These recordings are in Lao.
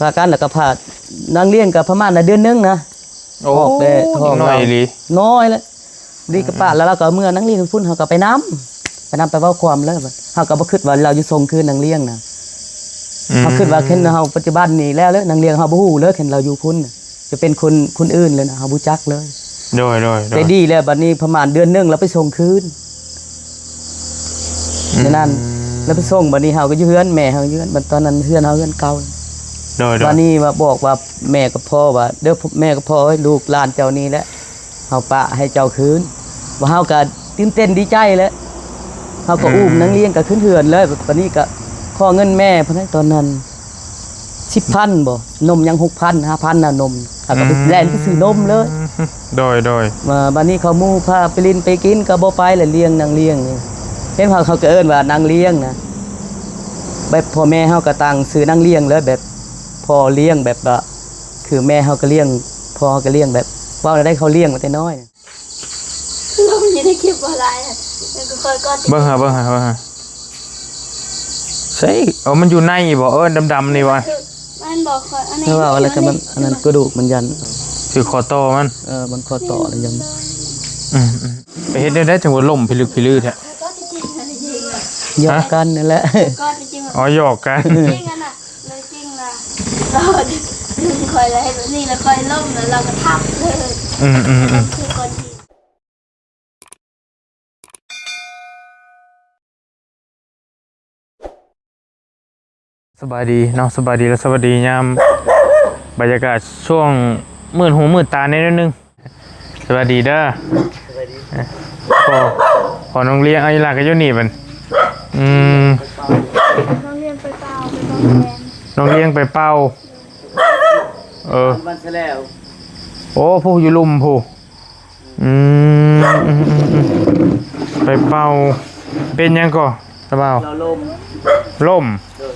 ປະກັນ ແລ້ວກໍພານາງລ້ຽງກໍປະມານເດືອນໜຶ່ງນະ ໂອ້ ອອກແຕ່ທ້ອງ ຍັງນ້ອຍອີ່ຫຼີ ນ້ອຍແຫຼະ. ດີກໍປະ ອືມ ແລ້ວລາວກໍເມືອນາງລ້ຽງພຸ້ນ ເຮົາກໍໄປນຳ ໄປນຳໄປເວົ້າຄວາມເລີຍ. ເຮົາກໍບໍ່ຄິດວ່າລາວຢູ່ສົ່ງຄືນນາງລ້ຽງນະ ອືມ ເຮົາຄິດວ່າຄັນເຮົາປັດຈຸບັນນີ້ແລ້ວເລີຍ ນາງລ້ຽງເຮົາບໍ່ຮູ້ເລີຍ ຄັນລາວຢູ່ພຸ້ນນະ ຈະເປັນຄົນ ຄົນອື່ນເລີຍນະ ເຮົາບໍ່ຈັກເລີຍ. ໂດຍ ໂດຍ ໂດຍ ແຕ່ດີແລ້ວ ບັດນີ້ປະມານເດືອນໜຶ່ງລາວໄປສົ່ງຄືນ ອືມ ແນວນັ້ນ ລາວໄປສົ່ງ ບັດນີ້ເຮົາກໍຢູ່ເຮືອນ ແມ່ເຮົາຢູ່ເຮືອນ ບັດຕອນນັ້ນເຮືອນເຮົາເຮືອນເກົ່າ. ໂດຍ ໂດຍ ບັດນີ້ວ່າບອກວ່າແມ່ກັບພໍ່ວ່າ ເດີ ແມ່ກັບພໍ່ເອີຍ ລູກຫຼານເຈົ້ານີ້ແຫຼະ ເຮົາປະໃຫ້ເຈົ້າຄືນ. ວ່າເຮົາກໍຕື່ນເຕັ້ນດີໃຈແຫຼະ ເຮົາກໍ ອືມ ອຸ້ມນາງລ້ຽງກໍຂຶ້ນເຮືອນເລີຍ. ບັດນີ້ກໍຂໍເງິນແມ່ເພິ່ນໃຫ້ຕອນນັ້ນ ສິບພັນບໍ່ ນົມຍັງຫົກພັນ ຫ້າພັນນະນົມ ເຮົາກໍໄປ ອືມ ແລ່ນໄປຊື້ນົມເລີຍ. ໂດຍ ໂດຍ ມາບັດນີ້ເຂົາໝູ່ພາໄປຫຼິ້ນໄປກິນກໍບໍ່ໄປລະ ລ້ຽງນາງລ້ຽງນີ້ ເຫັນເຂົາ ເຂົາກໍເອີ້ນວ່ານາງລ້ຽງນະ ແບບພໍ່ແມ່ເຮົາກໍຕັ້ງຊື່ນາງລ້ຽງເລີຍ ແບບພໍ່ລ້ຽງ ແບບວ່າຄືແມ່ເຮົາກໍລ້ຽງ ພໍ່ເຮົາກໍລ້ຽງ ແບບເວົ້າແນວໃດເຂົາລ້ຽງມາແຕ່ນ້ອຍ. ລົມຢູ່ໃນຄລິບບໍ່ຫຼາຍ ແລ້ວກໍຄ່ອຍກອດ ເບິ່ງຫາ ເບິ່ງຫາ ເບິ່ງຫາ ໃສ່ ເອີ ມັນຢູ່ໃນບໍ່? ເອີ ດຳໆ ນີ້ຫວາ? ມັນບໍ່ຄ່ອຍ ອັນນີ້ ແຕ່ວ່າອະໄລກໍມັນ ອັນນັ້ນ ກະດູກມັນຢັນ ຄືຂໍ້ຕໍ່ມັນ ເອີ ມັນຂໍ້ຕໍ່ມັນຍັງ ອືມໆ ໄປເຮັດແນວໃດຈັ່ງວ່າລົ້ມພິລຶກພິລືແທ້? ຫຍອກກັນນັ້ນແຫຼະ ກໍຈິງ ອໍ ຫຍອກກັນ ຈິງອັນນະ ເລີຍຈິງລະ ລາວດຶງຂ້ອຍລະເຮັດແບບນີ້ລະຂ້ອຍລົ້ມລະລາວກໍທັບເລີຍ ອືມໆໆ ຄືກອນທີ່ ສະບາຍດີເນາະ ສະບາຍດີ ແລະ ສະຫວັດດີຍາມບັນຍາກາດຊ່ວງມືດຫູມືດຕາແດ່ໜ້ອຍໜຶ່ງ. ສະບາຍດີເດີ ສະບາຍດີ ພໍ່ ພໍ່ນ້ອງລ້ຽງ ເອົາ ອີ່ຫຼ້າກໍຢູ່ນີ້ບັດ ອືມ ນ້ອງລ້ຽງໄປເປົ່າ ໄປເປົ່າແຄນ ນ້ອງລ້ຽງໄປເປົ່າ ເອີ ວັນຊະແລ້ວ ໂອ້ ຜູ້ຢູ່ລຸ່ມຜູ້ ອືມ ອືມ ອືມ ອືມ ໄປເປົ່າ ເປັນຫຍັງກໍຕາບ່າວ? ລົມ ລົມ ໂດຍ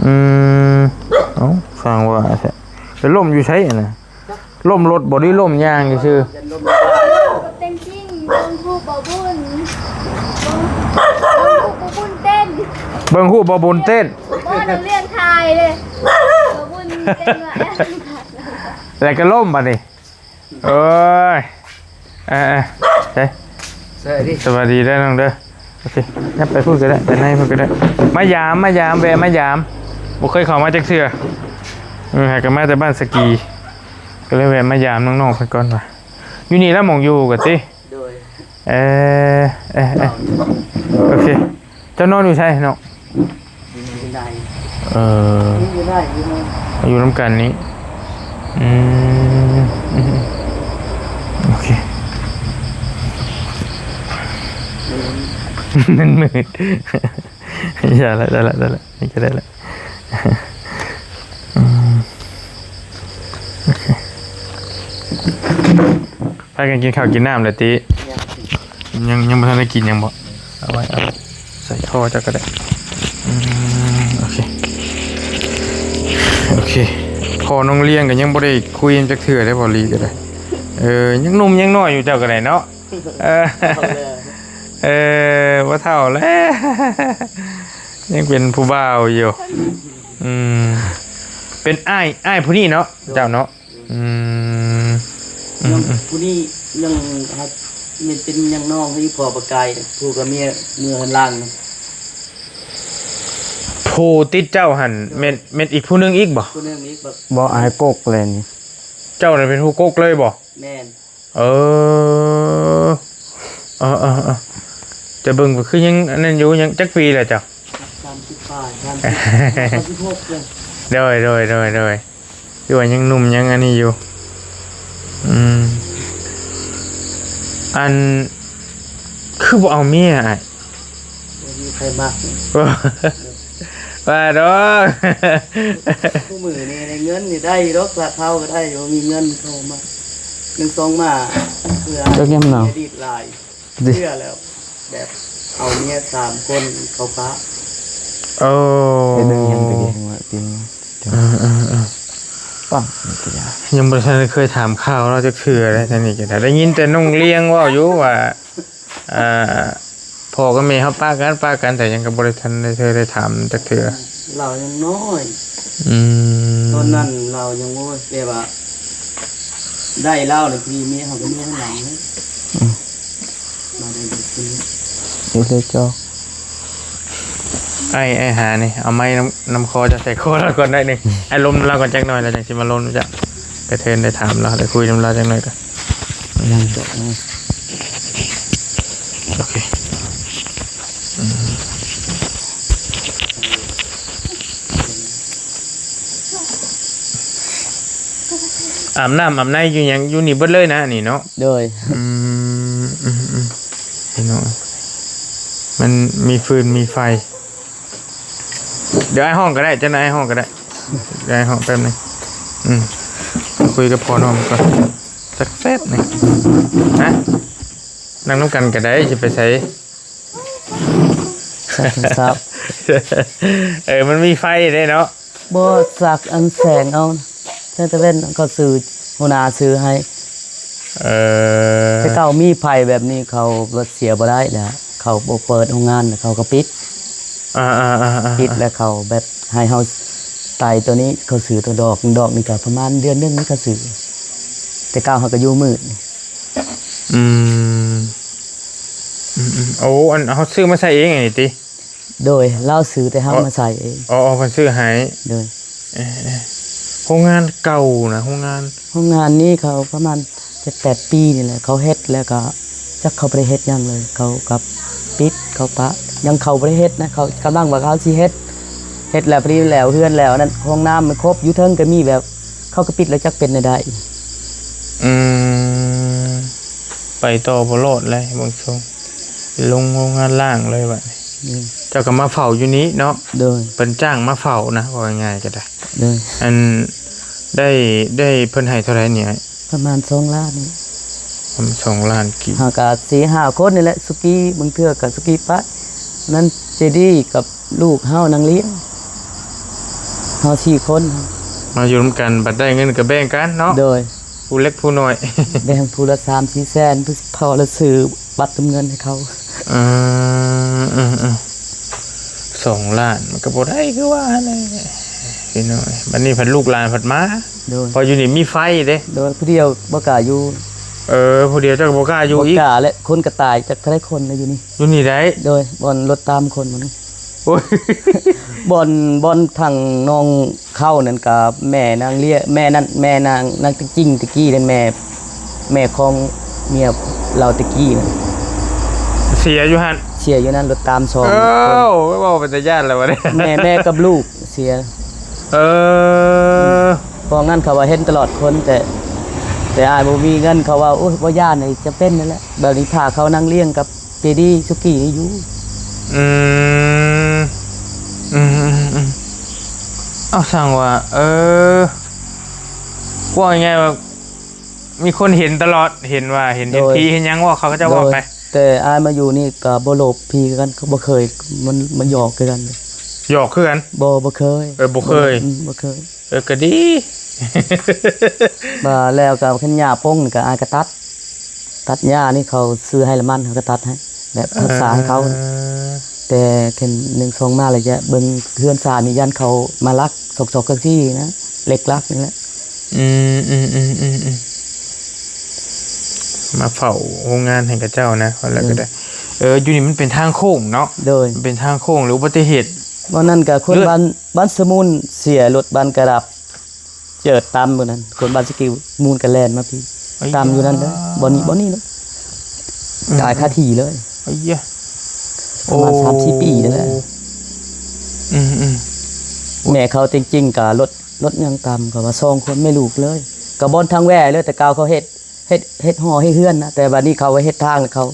ອືມ ເອົ້າ ຊ່າງວ່າແທ້ ໄປລົ້ມຢູ່ໃສຫັ້ນນະ? ລົ້ມລົດບໍ່ ຫຼືລົ້ມຍ່າງຊື່ໆ? ເຕັມຈິງ ເບິ່ງຮູບບໍ່ບຸນ ເບິ່ງ ເບິ່ງຮູບບໍ່ບຸນເຕັ້ນ ເບິ່ງຮູບບໍ່ບຸນເຕັ້ນ ບໍ່ໄດ້ເລື່ອນຖ່າຍເລີຍ ບໍ່ບຸນເຕັ້ນວ່າ ແລ້ວກໍລົ້ມບັດນີ້ ໂອ້ຍ ເອີໆ ໃສ ສະຫວັດດີ ສະຫວັດດີເດີນ້ອງເດີ ໂອເຄ ຍັບໄປພຸ້ນກໍໄດ້ ໄປໃນພຸ້ນກໍໄດ້ ມາຢາມ ມາຢາມ ແວະມາຢາມ ບໍ່ເຄີຍເຂົ້າມາຈັກເທື່ອ ເອີ ຫາກໍມາແຕ່ບ້ານສະກີ ກໍເລີຍແວະມາຢາມນ້ອງໆເພິ່ນກ່ອນວ່າ ຢູ່ນີ້ລະໝ່ອງຢູ່ກໍຕິ ໂດຍ ເອີ ເອີໆ ໂອເຄ ເຈົ້ານອນຢູ່ໃສເນາະ? ຢູ່ໃນ ເອີ ຢູ່ໃນ ຢູ່ໃນ ຢູ່ນຳກັນນີ້ ອືມ ອືມ ໂອເຄ ມັນມືດ ຢ່າລະ ໄດ້ລະ ໄດ້ລະ ນີ້ກໍໄດ້ລະ ອືມ ໂອເຄ ພາກັນກິນເຂົ້າກິນນ້ຳແລ້ວຕິ? ຍັງ ຍັງ ຍັງບໍ່ທັນໄດ້ກິນຫຍັງບໍ່? ເອົາໄວ້ ເອົາໄວ້ ໃສ່ທໍ່ເຈົ້າກໍໄດ້ ອືມ ໂອເຄ ໂອເຄ ພໍ່ນ້ອງລ້ຽງກໍຍັງບໍ່ໄດ້ຄຸຍຫຍັງຈັກເທື່ອເດ້ ບໍ່ລີກໍໄດ້ ເອີ ຍັງໜຸ່ມຍັງນ້ອຍຢູ່ ເຈົ້າກໍໄດ້ເນາະ ເອີ ເອີ ບໍ່ເຖົ້າແລ້ວ ຍັງເປັນຜູ້ບ່າວຢູ່ ອືມ ເປັນອ້າຍ ອ້າຍຜູ້ນີ້ເນາະ ເຈົ້າເນາະ? ອືມ ອືມ ອືມ ຜູ້ນີ້ຍັງຮັກ ແມ່ນເປັນຍັງນ້ອງຢູ່ ພໍ່ປະກາຍ ຜູ້ກັບເມຍເມືອເຮືອນລ້າງ ຜູ້ຕິດເຈົ້າຫັ້ນ ແມ່ນ ແມ່ນອີກຜູ້ໜຶ່ງອີກບໍ່? ຜູ້ໜຶ່ງອີກບໍ່? ບໍ່ ອ້າຍກົກເລີຍນີ້ ເຈົ້ານັ້ນເປັນຜູ້ກົກເລີຍບໍ່? ແມ່ນ ເອີ ເອີໆໆ ຈະເບິ່ງກໍຄືຍັງອັນນັ້ນຢູ່ ຍັງຈັກປີແລ້ວເຈົ້າ? ສາມສິບປາຍ ສາມສິບ ສາມສິບຫົກເລີຍ ໂດຍ ໂດຍ ໂດຍ ໂດຍ ຄືວ່າຍັງໜຸ່ມຍັງອັນນີ້ຢູ່ ອືມ ອັນ ຄືບໍ່ເອົາເມຍອ້າຍ? ບໍ່ມີໃຜມັກ ວ່າດອກ ຄູ່ມື້ນີ້ໄດ້ເງິນນີ້ໄດ້ຢູ່ດອກ ລັກເຮົາກໍໄດ້ຢູ່ ມີເງິນເຂົ້າມາ ໜຶ່ງສອງມາ ເພື່ອ ເຈົ້າແກ້ມເນາະ ອະດີດຫຼາຍ ເຊື່ອແລ້ວ ແບບເອົາເມຍສາມຄົນເຂົ້າປະ ໂອ້ ໄປເບິ່ງຫຍັງໄປເບິ່ງວ່າຕິ ເອີໆໆ ປັງ ຍັງບໍ່ທັນໄດ້ເຄີຍຖາມຂ່າວລາວຈັກເທື່ອເດ້ ທາງນີ້ກໍໄດ້ ໄດ້ຍິນແຕ່ນ້ອງລ້ຽງເວົ້າຢູ່ວ່າ ອ່າ ພໍ່ກັບແມ່ເຮົາປະກັນ ປະກັນ ແຕ່ຍັງກໍບໍ່ໄດ້ທັນໄດ້ເທື່ອໄດ້ຖາມຈັກເທື່ອ ລາວຍັງນ້ອຍ ອືມ ຕອນນັ້ນລາວຍັງ ໂອ້ຍ ແບບວ່າ ໄດ້ລາວນີ້ ພໍດີເມຍເຮົາກໍເມຍຂ້າງຫຼັງເລີຍ ອືມ ມາໄດ້ກິນ ຢູ່ໃນຈອກ ໄອ້ ໄອ້ຫານີ້ ເອົາໄມ້ນຳ ນຳຄໍຈາກໃສ່ຄໍລາວກ່ອນໜ້ອຍໜຶ່ງ ໄອ້ລົມລາວກ່ອນຈັກໜ້ອຍ ແລ້ວຈັ່ງຊິມາລົມຈາກ ກະເທີນໄດ້ຖາມລາວ ໄດ້ຄຸຍນຳລາວຈັກໜ້ອຍກ່ອນ ຍັງຈອກ ໂອເຄ ອືມ ອາບນ້ຳອາບໃນຢູ່ຫຍັງ ຢູ່ນີ້ເບິດເລີຍນະນີ້ເນາະ ໂດຍ ອືມ ອືມ ອືມ ພີ່ນ້ອງ ມັນມີຟືນມີໄຟ ດຽວອ້າຍຮ້ອງກໍໄດ້ ຈັກໜ້ອຍອ້າຍຮ້ອງກໍໄດ້ ດຽວອ້າຍຮ້ອງແປັບໜຶ່ງ ອືມ ຄຸຍກັບພໍ່ນ້ອງກ່ອນ ຈັກແປັບໜຶ່ງ ຮະ ນັ່ງນຳກັນກໍໄດ້ ຊິໄປໃສ? ເອີ ມັນມີໄຟເດ້ເນາະ ບໍ່ ສັກອັນແສງເອົາ ແສງຕາເວັນ ເຂົາຊື້ ຫົວໜ້າຊື້ໃຫ້ ເອີ ແຕ່ເກົ່າມີໄຟແບບນີ້ ເຂົາເສຍບໍ່ໄດ້ແລ້ວ ເຂົາບໍ່ເປີດໂຮງງານ ເຂົາກໍປິດ ອ່າໆໆໆ ປິດແລ້ວ ເຂົາແບບໃຫ້ເຮົາໄຕໂຕນີ້ ເຂົາຊື້ໂຕດອກ ດອກນີ້ກໍປະມານເດືອນໜຶ່ງນີ້ ເຂົາຊື້ ແຕ່ເກົ່າເຮົາກໍຢູ່ມືດ ອືມ ອືມໆ ໂອ້ ອັນເຮົາຊື້ມາໃສ່ເອງອັນນີ້ຕິ? ໂດຍ ລາວຊື້ແຕ່ເຮົາມາໃສ່ເອງ ອໍ ເພິ່ນຊື້ໃຫ້ ໂດຍ ເອີ ໂຮງງານເກົ່ານະ ໂຮງງານ ໂຮງງານນີ້ເຂົາປະມານເຈັດແປດປີນີ້ແຫຼະ ເຂົາເຮັດແລ້ວກໍຈັກເຂົາບໍ່ໄດ້ເຮັດຫຍັງເລີຍ ເຂົາກໍປິດ ເຂົາປະ ຍັງເຂົາບໍ່ໄດ້ເຮັດນະ ເຂົາກຳລັງວ່າເຂົາຊິເຮັດ ເຮັດແລ້ວ ພໍດີແລ້ວເຮືອນແລ້ວ ອັນນັ້ນ ຫ້ອງນ້ຳມັນຄົບ ຢູ່ເທິງກໍມີແບບ ເຂົາກໍປິດແລ້ວ ຈັກເປັນແນວໃດ ອືມ ໄປຕໍ່ບໍ່ລອດເລີຍ ເບິ່ງຊົງ ລົງໂຮງງານລ້າງເລີຍບາດນີ້ ອືມ ເຈົ້າກໍມາເຝົ້າຢູ່ນີ້ເນາະ ໂດຍ ເພິ່ນຈ້າງມາເຝົ້ານະ ເວົ້າງ່າຍໆກໍໄດ້ ໂດຍ ອັນ ໄດ້ ໄດ້ ເພິ່ນໃຫ້ເທົ່າໃດນີ້ອ້າຍ? ປະມານສອງລ້ານນີ້ ປະມານສອງລ້ານກີບ ເຮົາກໍສີ່ຫ້າຄົນນີ້ແຫຼະ ສຸກີ ບາງເທື່ອກໍສຸກີປະ ນັ້ນເຈດີກັບ ລູກເຮົານັ່ງລ້ຽງ ເຮົາສີ່ຄົນ ມາຢູ່ນຳກັນ ບັດໄດ້ເງິນກໍແບ່ງກັນເນາະ ໂດຍ ຜູ້ເລັກຜູ້ນ້ອຍ ແບ່ງຜູ້ລະສາມສີ່ແສນ ພໍ່ລະຊື້ບັດເຕີມເງິນໃຫ້ເຂົາ ເອີ ເອີ ເອີ ສອງລ້ານ ມັນກໍບໍ່ໄດ້ຄືວ່າຫັ້ນແຫຼະ ພີ່ນ້ອງ ບັດນີ້ພັດລູກຫຼານພັດມາ ໂດຍ ເພາະຢູ່ນີ້ມີໄຟເດ້ ໂດຍ ຜູ້ດຽວບໍ່ກ້າຢູ່ ເອີ ຜູ້ດຽວເຈົ້າກໍບໍ່ກ້າຢູ່ອີກ ບໍ່ກ້າແຫຼະ ຄົນກໍຕາຍຈັກເທົ່າໃດຄົນແລ້ວຢູ່ນີ້ ຢູ່ນີ້ໄດ້ ໂດຍ ບ່ອນລົດຕາມຄົນ ໂອ້ຍ ບ່ອນ ບ່ອນທາງນ້ອງເຂົ້ານັ້ນກະແມ່ນາງເລຍ ແມ່ນັ້ນ ແມ່ນາງ ນາງຕິງຈິງຕະກີ້ນັ້ນ ແມ່ ແມ່ຂອງເມຍລາວຕະກີ້ນັ້ນ ເສຍຢູ່ຫັ້ນ ເສຍຢູ່ນັ້ນ ລົດຕາມສອງ ເອີ ເວົ້າເປັນຕາຢ້ານແລ້ວບັດນີ້ ແມ່ ແມ່ກັບລູກເສຍ ເອີ ພວກນັ້ນເຂົາວ່າເຫັນຕະຫຼອດຄົນ ແຕ່ ແຕ່ອ້າຍບໍ່ມີເງິນ ເຂົາວ່າ ໂອ້ຍ ບໍ່ຢ້ານ ຈຳເປັນນັ້ນແຫຼະ ບາດນີ້ພາເຂົານັ່ງລ້ຽງກັບ ເຈດີສຸກີນີ້ຢູ່ ອືມ ອືມໆໆ ເອົ້າ ຊ່າງວ່າ ເອີ ເວົ້າງ່າຍໆວ່າ ມີຄົນເຫັນຕະຫຼອດ ເຫັນວ່າ ເຫັນ ໂດຍ ເຫັນຜີເຫັນຫຍັງເວົ້າ ເຂົາກໍຈະເວົ້າໄປ ໂດຍ ແຕ່ອ້າຍມາຢູ່ນີ້ກໍບໍ່ຫຼົບຜີຄືກັນ ກໍບໍ່ເຄີຍ ມັນ ມັນຫຍອກຄືກັນ ຫຍອກຄືກັນ ບໍ່ ບໍ່ເຄີຍ ເອີ ບໍ່ເຄີຍ ອືມ ບໍ່ເຄີຍ ເອີ ກໍດີ ມາແລ້ວກໍຄັນຫຍ້າປົງນີ້ກໍອ້າຍກໍຕັດ ຕັດຫຍ້ານີ້ເຂົາຊື້ໃຫ້ລະມັນ ເຮົາກໍຕັດໃຫ້ ແບບຮັກສາໃຫ້ເຂົາ ເອີ ແຕ່ເຫັນໜຶ່ງສອງມາລະຢະເບິ່ງເຮືອນຊານນີ້ ຢ້ານເຂົາມາລັກ ຊອກໆກັກຊີ້ນະ ເລັກລັກນີ້ແຫຼະ ອືມ ອືມ ອືມ ອືມ ອືມ ມາເຝົ້າໂຮງງານໃຫ້ເຂົາເຈົ້ານະ ວ່າແລ້ວກໍໄດ້ ເອີ ຢູ່ນີ້ມັນເປັນທາງໂຄ້ງເນາະ ໂດຍ ມັນເປັນທາງໂຄ້ງ ຫຼືອຸບັດຕິເຫດ ບ່ອນນັ້ນກໍຄົນບ້ານ ບ້ານສະມູນເສຍ ລົດບ້ານກະດັບ ເຈີຕຳຢູ່ນັ້ນ ຄົນບ້ານສະກິວມູນກໍແລ່ນມາພີ້ ຕຳຢູ່ນັ້ນເດີ ບ່ອນນີ້ ບ່ອນນີ້ເນາະ ອືມ ຕາຍຄາທີ່ເລີຍ ໄອ້ຍະ ປະມານ ໂອ້ ສາມສີ່ປີນີ້ແຫຼະ ອືມໆ ແມ່ເຂົາຈິງໆກໍລົດ ລົດຍັງຕຳ ເຂົາວ່າສອງຄົນແມ່ລູກເລີຍ ກໍບ່ອນທາງແວ່ເລີຍ ແຕ່ເກົ່າເຂົາເຮັດ ເຮັດ ເຮັດຫໍເຮັດເຮືອນນະ ແຕ່ບາດນີ້ເຂົາເຮັດທາງ ເຂົາ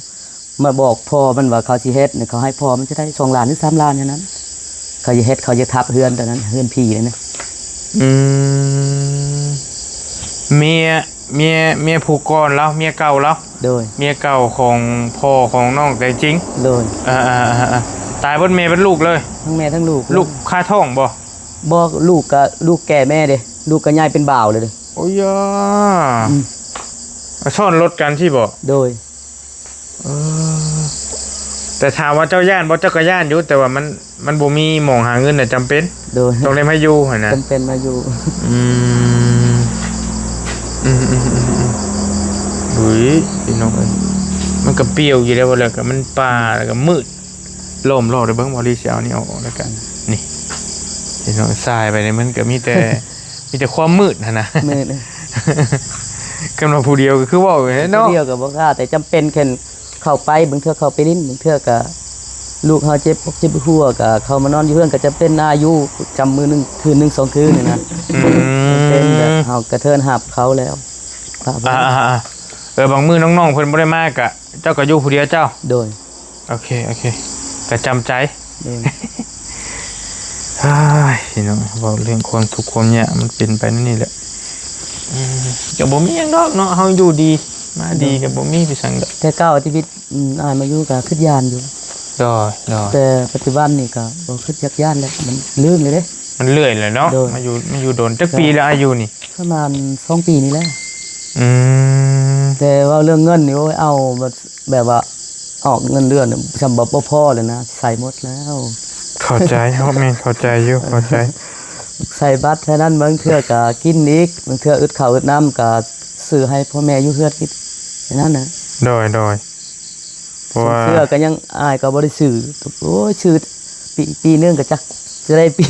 ມາບອກພໍ່ມັນວ່າເຂົາຊິເຮັດ ເຂົາໃຫ້ພໍ່ມັນຈະໄດ້ສອງລ້ານ ຫຼື ສາມລ້ານແນວນັ້ນ ເຂົາຈະເຮັດ ເຂົາຈະທັບເຮືອນຕອນນັ້ນ ເຮືອນຜີນັ້ນນະ ອືມ ເມຍ ເມຍ ເມຍຜູ້ກ່ອນລາວ ເມຍເກົ່າລາວ ໂດຍ ເມຍເກົ່າຂອງພໍ່ຂອງນ້ອງແຕງຈິງ ໂດຍ ອ່າໆໆ ຕາຍເບິດແມ່ເບິດລູກເລີຍ ທັງແມ່ທັງລູກ ລູກຄາທ້ອງບໍ່? ບໍ່ ລູກກະ ລູກແກ່ແມ່ເດ້ ລູກກະໃຫຍ່ເປັນບ່າວແລ້ວເດ້ ໂອ້ຍ ອືມ ຊ້ອນລົດກັນຊີ້ບໍ່? ໂດຍ ເອີ ແຕ່ຖາມວ່າເຈົ້າຢ້ານບໍ່? ເຈົ້າກໍຢ້ານຢູ່ ແຕ່ວ່າມັນ ມັນບໍ່ມີໝ່ອງຫາເງິນນະ ຈຳເປັນ ໂດຍ ຕ້ອງໄດ້ມາຢູ່ຫັ້ນນະ ຈຳເປັນມາຢູ່. ອືມ ອືມໆໆໆ ອຸ້ຍ ພີ່ນ້ອງເອີຍ ມັນກໍປ່ຽວຢູ່ແລ້ວ ແລ້ວກໍມັນປ່າ ແລ້ວກໍມືດ ລ້ອມລອບເດີ. ເບິ່ງ ບໍ່ລີຊິເອົານີ້ອອກ ແລ້ວກໍນີ້ ພີ່ນ້ອງ ສາຍໄປນີ້ ມັນກໍມີແຕ່ ມີແຕ່ຄວາມມືດຫັ້ນນະ ມືດ. ຄັນວ່າຜູ້ດຽວກໍຄືເວົ້າແຫຼະເນາະ ຜູ້ດຽວກໍບໍ່ກ້າ ແຕ່ຈຳເປັນແຄ່ນ ເຂົ້າໄປ ບາງເທື່ອເຂົ້າໄປຫຼິ້ນ ບາງເທື່ອກະລູກເຮົາເຈັບຫົວ ເຈັບຫົວ ກະເຂົ້າມານອນຢູ່ເຮືອນ ກະຈຳເປັນອາຢູ່ ຈຳມື້ໜຶ່ງ ຄືນໜຶ່ງສອງຄືນນີ້ນະ. ອືມ ເປັນແບບເຮົາກະເທີນຮັບເຂົາແລ້ວ ອາໆໆ ເອີ ບາງມື້ນ້ອງໆເພິ່ນບໍ່ໄດ້ມາ ກະເຈົ້າກະຢູ່ຜູ້ດຽວເຈົ້າ? ໂດຍ ໂອເຄ ໂອເຄ ກະຈຳໃຈ. ໂດຍ ອ້າຍ ພີ່ນ້ອງ ເວົ້າເລື່ອງຄວາມທຸກຄວາມຍາກ ມັນເປັນໄປແນວນີ້ແຫຼະ. ອືມ ກະບໍ່ມີຫຍັງດອກເນາະ ເຮົາຢູ່ດີມາດີ ກະບໍ່ມີໄປສັງດອກ. ແຕ່ເກົ່າຊີວິດ ອືມ ອ້າຍມາຢູ່ກະຄຶດຢ້ານຢູ່. ໂດຍໆ ແຕ່ປັດຈຸບັນນີ້ກະບໍ່ຄຶດຢາກຢ້ານແລ້ວ ມັນລືມເລີຍເດ້ ມັນເລື່ອຍແລ້ວເນາະ. ໂດຍ ມາຢູ່ ມາຢູ່ດົນ ຈັກປີແລ້ວອາຍຸນີ້? ປະມານສອງປີນີ້ແຫຼະ. ອືມ ແຕ່ເວົ້າເລື່ອງເງິນນີ້ ໂອ້ຍ ເອົາ ແບບວ່າອອກເງິນເດືອນ ຊ່ຳບໍ່ ບໍ່ພໍເລີຍນະ ໃຊ້ໝົດແລ້ວ. ເຂົ້າໃຈເນາະ ແມ່ນ ເຂົ້າໃຈຢູ່ ເຂົ້າໃຈ. ໃສ່ບັດເທົ່ານັ້ນ ບາງເທື່ອກະກິນອີກ ບາງເທື່ອອຶດເຂົ້າອຶດນ້ຳກະຊື້ໃຫ້ພໍ່ແມ່ຢູ່ເຮືອນກິນ ແຄ່ນັ້ນນະ. ໂດຍໆ ເພາະວ່າ ເສື້ອກໍຍັງ ອ້າຍກໍບໍ່ໄດ້ຊື້ ໂອ້ຍ ຊື້ປີ ປີໜຶ່ງກໍຈັກຈະໄດ້ປີ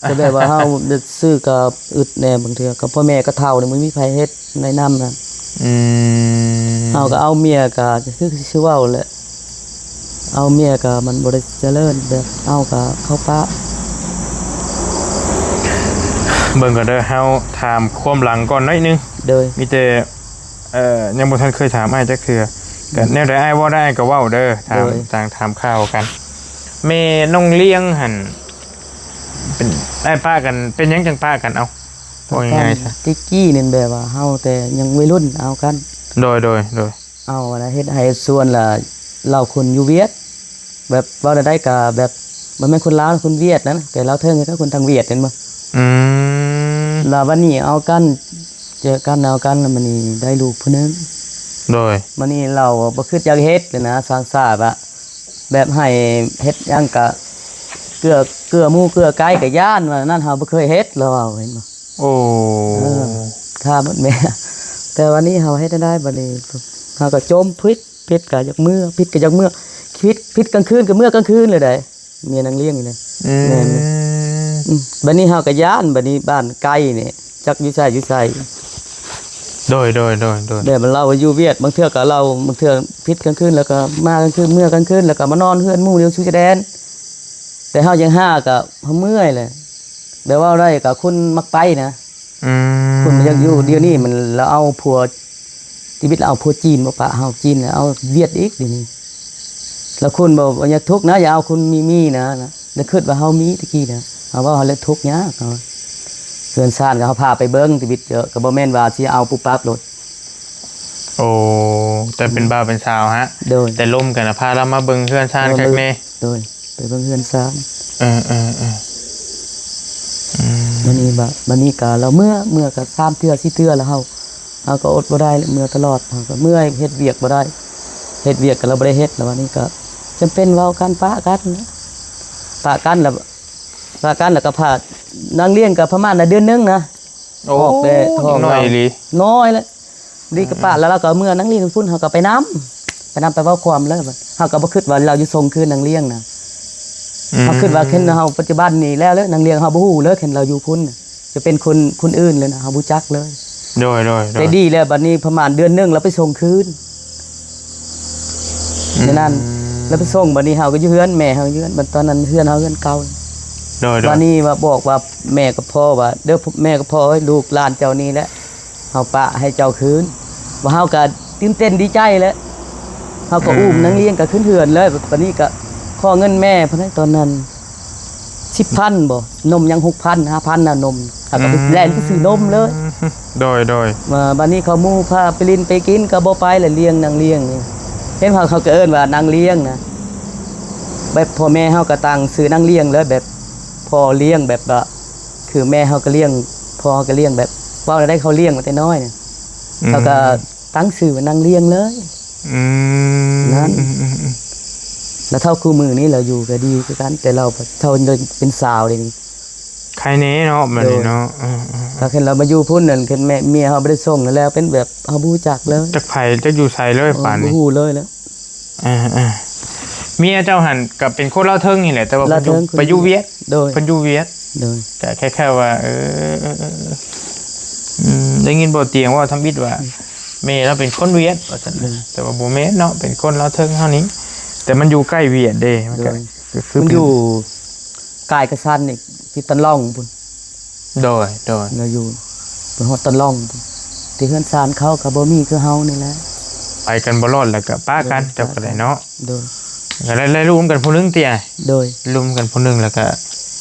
ກໍແບບວ່າເຮົາຊື້ກໍອຶດແດ່ ບາງເທື່ອກໍພໍ່ແມ່ກໍເຖົ້າແລ້ວ ບໍ່ມີໃຜເຮັດໃນນຳນະ. ອືມ ເຮົາກໍເອົາເມຍກໍຄືຊິເວົ້າແຫຼະ ເອົາເມຍກໍມັນບໍ່ໄດ້ຈະເລີນ ແບບເອົາກໍເຂົ້າປະ. ເບິ່ງກ່ອນເດີ ເຮົາຖາມຄວາມຫຼັງກ່ອນໜ້ອຍໜຶ່ງ. ໂດຍ ມີແຕ່ ເອີ ຍັງບໍ່ທັນເຄີຍຖາມອ້າຍຈັກເທື່ອ ກະ ອືມ ແນວໃດອ້າຍເວົ້າໄດ້ອ້າຍກໍເວົ້າເດີ ຖາມ ໂດຍ ຕ່າງ ຖາມຂ່າວກັນ. ແມ່ນ້ອງລ້ຽງຫັ້ນ ເປັນ ອ້າຍປະກັນ ເປັນຫຍັງຈັ່ງປະກັນ? ເອົາ ເວົ້າງ່າຍໆຊະ ແຕ່ກີ້ນັ້ນແບບວ່າເຮົາແຕ່ຍັງໄວລຸ້ນເອົາກັນ. ໂດຍໆໆ ເອົາລະເຮັດໄຮ່ເຮັດສວນລະ ລາວຄົນຢູ່ຫວຽດ ແບບເວົ້າແນວໃດກະແບບ ບໍ່ແມ່ນຄົນລາວ ຄົນຫວຽດນັ້ນ ແຕ່ລາວເທິງກໍຄົນທາງຫວຽດແມ່ນບໍ່? ອືມ ລະບາດນີ້ເອົາກັນ ເຈີກັນເອົາກັນ ລະບາດນີ້ໄດ້ລູກຜູ້ໜຶ່ງ. ໂດຍ ບາດນີ້ລາວບໍ່ຄຶດຢາກເຮັດນະ ສ້າງຊາດອະ ແບບໃຫ້ເຮັດຫຍັງກະເກື້ອ ເກື້ອໝູ່ເກື້ອໄກ່ ກະຢ້ານວ່ານັ້ນ ເຮົາບໍ່ເຄີຍເຮັດ ລາວເວົ້າ ເຫັນບໍ່? ໂອ້ ເອີ ຂ້າໝົດແມ່ ແຕ່ບາດນີ້ເຮົາເຮັດແນວໃດ? ບາດນີ້ເຮົາກໍຈົ່ມຜິດ ຜິດກໍຢາກເມືອ ຜິດກໍຢາກເມືອ ຜິດ ຜິດກາງຄືນກໍເມືອກາງຄືນເລີຍໃດ ເມຍນາງລ້ຽງນີ້ນະ. ອືມ ແມ່ນ ອືມ ບາດນີ້ເຮົາກໍຢ້ານ ບາດນີ້ບ້ານໄກນີ້ ຈັກຢູ່ໃສຢູ່ໃສ. ໂດຍໆໆໆ ແບບລາວຢູ່ຫວຽດ ບາງເທື່ອກໍລາວ ບາງເທື່ອຜິດກາງຄືນ ແລ້ວກໍມາກາງຄືນ ເມືອກາງຄືນ ແລ້ວກໍມານອນເຮືອນໝູ່ຢູ່ສະຫວັດແດນ ແຕ່ເຮົາຍັງຫາກໍເມື່ອຍແຫຼະ ແບບເວົ້າໄດ້ກໍຄົນມັກໄປນະ. ອືມ ຄົນມັນຢາກຢູ່ ດຽວນີ້ມັນລາວເອົາຜົວ ຊີວິດລາວເອົາຜົວຈີນບໍ່ປະເຮົາ ຈີນລາວເອົາຫວຽດອີກ ດຽວນີ້ລາວຄົນບໍ່ ບໍ່ຢາກທຸກນະ ຢາກເອົາຄົນມີ ມີນະ ລະຄິດວ່າເຮົາມີແຕ່ກີ້ນະ ເຮົາເວົ້າເຮົາລະທຸກຍາກ ເຮົາ ເຮືອນຊານກໍເຮົາພາໄປເບິ່ງ ຊີວິດເຈົ້າ ກໍບໍ່ແມ່ນວ່າຊິເອົາປຸບປັບໂລດ. ໂອ້ ແຕ່ເປັນບ່າວເປັນສາວຫະ? ໂດຍ ແຕ່ລົມກັນນະ ພາລາວມາເບິ່ງເຮືອນຊານ ເອີ ຄັກແນ່ ໂດຍ ໄປເບິ່ງເຮືອນຊານ. ເອີໆໆ ອືມ ບາດນີ້ ບາດນີ້ກະລາວເມືອ ເມືອກະສາມເທື່ອສີ່ເທື່ອລະ ເຮົາ ເຮົາກໍອົດບໍ່ໄດ້ ເມືອຕະຫຼອດ ເຮົາກໍເມື່ອຍ ເຮັດວຽກບໍ່ໄດ້ ເຮັດວຽກກໍລາວບໍ່ໄດ້ເຮັດ ລະບາດນີ້ກໍຈຳເປັນເວົ້າກັນ ປະກັນ ປະກັນລະ ປະກັນລະກໍພາ ນາງລ້ຽງກໍປະມານເດືອນໜຶ່ງນະ. ໂອ້ ອອກແຕ່ທ້ອງ ນ້ອຍອີ່ຫຼີ ນ້ອຍແຫຼະ ດີກໍປະ ອືມ ແລ້ວລາວກໍເມືອນາງລີ້ນພຸ້ນ ເຮົາກໍໄປນຳ ໄປນຳໄປເວົ້າຄວາມແລ້ວ ເຮົາກໍບໍ່ຄິດວ່າລາວຈະສົ່ງຄືນນາງລ້ຽງນະ ອືມ ເຮົາຄິດວ່າຄັນເຮົາປັດຈຸບັນນີ້ແລ້ວເລີຍ ນາງລ້ຽງເຮົາບໍ່ຮູ້ເລີຍ ຄັນລາວຢູ່ພຸ້ນນະ ຈະເປັນຄົນ ຄົນອື່ນເລີຍນະ ເຮົາບໍ່ຈັກເລີຍ. ໂດຍໆໆ ແຕ່ດີແລ້ວ ບັດນີ້ປະມານເດືອນໜຶ່ງລາວໄປສົ່ງຄືນ ອືມ ແນວນັ້ນ ລາວໄປສົ່ງ ບັດນີ້ເຮົາກໍຢູ່ເຮືອນ ແມ່ເຮົາຢູ່ເຮືອນ ບັດຕອນນັ້ນເຮືອນເຮົາເຮືອນເກົ່າ ໂດຍໆ ບັດນີ້ວ່າບອກວ່າແມ່ກັບພໍ່ວ່າ ເດີ ແມ່ກັບພໍ່ເອີຍ ລູກຫຼານເຈົ້ານີ້ແຫຼະ ເຮົາປະໃຫ້ເຈົ້າຄືນ ວ່າເຮົາກໍຕື່ນເຕັ້ນດີໃຈແຫຼະ ເຮົາກໍ ອືມ ອຸ້ມນາງລ້ຽງກໍຂຶ້ນເຮືອນເລີຍ ບັດນີ້ກໍຂໍເງິນແມ່ເພິ່ນໃນຕອນນັ້ນສິບພັນບໍ ນົມຍັງຫົກພັນ ຫ້າພັນນະນົມ ເຮົາກໍໄປ ອືມ ແລ່ນໄປຊື້ນົມເລີຍ ໂດຍໆ ມາບັດນີ້ເຂົາໝູ່ພາໄປຫຼິ້ນໄປກິນກໍບໍ່ໄປແຫຼະ ລ້ຽງນາງລ້ຽງນີ້ ເຫັນເຂົາ ເຂົາກໍເອີ້ນວ່ານາງລ້ຽງນະ ແບບພໍ່ແມ່ເຮົາກໍຕັ້ງຊື່ນາງລ້ຽງເລີຍ ແບບພໍ່ລ້ຽງ ແບບວ່າ ຄືແມ່ເຮົາກໍລ້ຽງ ພໍ່ເຮົາກໍລ້ຽງ ແບບເວົ້າແນວໃດເຂົາລ້ຽງມາແຕ່ນ້ອຍນະ ອືມ ເຂົາກໍຕັ້ງຊື່ວ່ານາງລ້ຽງເລີຍ ອືມ ນັ້ນ ອືມ ອືມ ອືມ ລະເທົ່າຄູ່ມື້ນີ້ລາວຢູ່ກໍດີຄືກັນ ແຕ່ລາວເທົ່າເປັນສາວເດນີ້ ໄຄແນ່ເນາະ ແບບນີ້ເນາະ. ໂດຍ ເອີໆ ຖ້າຄັນລາວມາຢູ່ພຸ້ນນັ້ນ ຄັນແມ່ເມຍເຮົາບໍ່ໄດ້ສົ່ງແລ້ວ ເປັນແບບເຮົາບໍ່ຮູ້ຈັກເລີຍ ຈັກໃຜຈັກຢູ່ໃສເລີຍ ເອີ ປານນີ້ ບໍ່ຮູ້ເລີຍແຫຼະ. ເອີໆ ເມຍເຈົ້າຫັ້ນກໍເປັນຄົນລາວເທິງນີ້ແຫຼະ ແຕ່ວ່າເພິ່ນຢູ່ ລາວເທິງ ໄປຢູ່ຫວຽດ. ໂດຍ ເພິ່ນຢູ່ຫວຽດ. ໂດຍ ກໍຄ້າຍໆວ່າ ເອີ ອືມ ໄດ້ຍິນບໍ່ຕຽງເວົ້າທຳອິດວ່າ ອືມ ແມ່ລາວເປັນຄົນຫວຽດວ່າຊັ້ນ. ໂດຍ ແຕ່ວ່າບໍ່ແມ່ນເນາະ ເປັນຄົນລາວເທິງເຮົານີ້ ແຕ່ມັນຢູ່ໃກ້ຫວຽດເດ້. ມັນກໍ ໂດຍ ກໍຄື ມັນຢູ່ກາຍກະສັນນີ້ ທີ່ຕັນລ່ອງພຸ້ນ. ໂດຍໆ ລາວຢູ່ໄປຮອດຕັນລ່ອງພຸ້ນ ທີ່ເຮືອນຊານເຂົາກໍບໍ່ມີຄືເຮົານີ້ແຫຼະ. ໄປກັນບໍ່ລອດແລ້ວກໍປະກັນ. ໂດຍ ເຈົ້າກໍໄດ້ເນາະ. ໂດຍ ກໍໄດ້ ໄດ້ລູກນຳກັນຜູ້ໜຶ່ງຕິອ້າຍ? ໂດຍ ລູກນຳກັນຜູ້ໜຶ່ງ ແລ້ວກໍ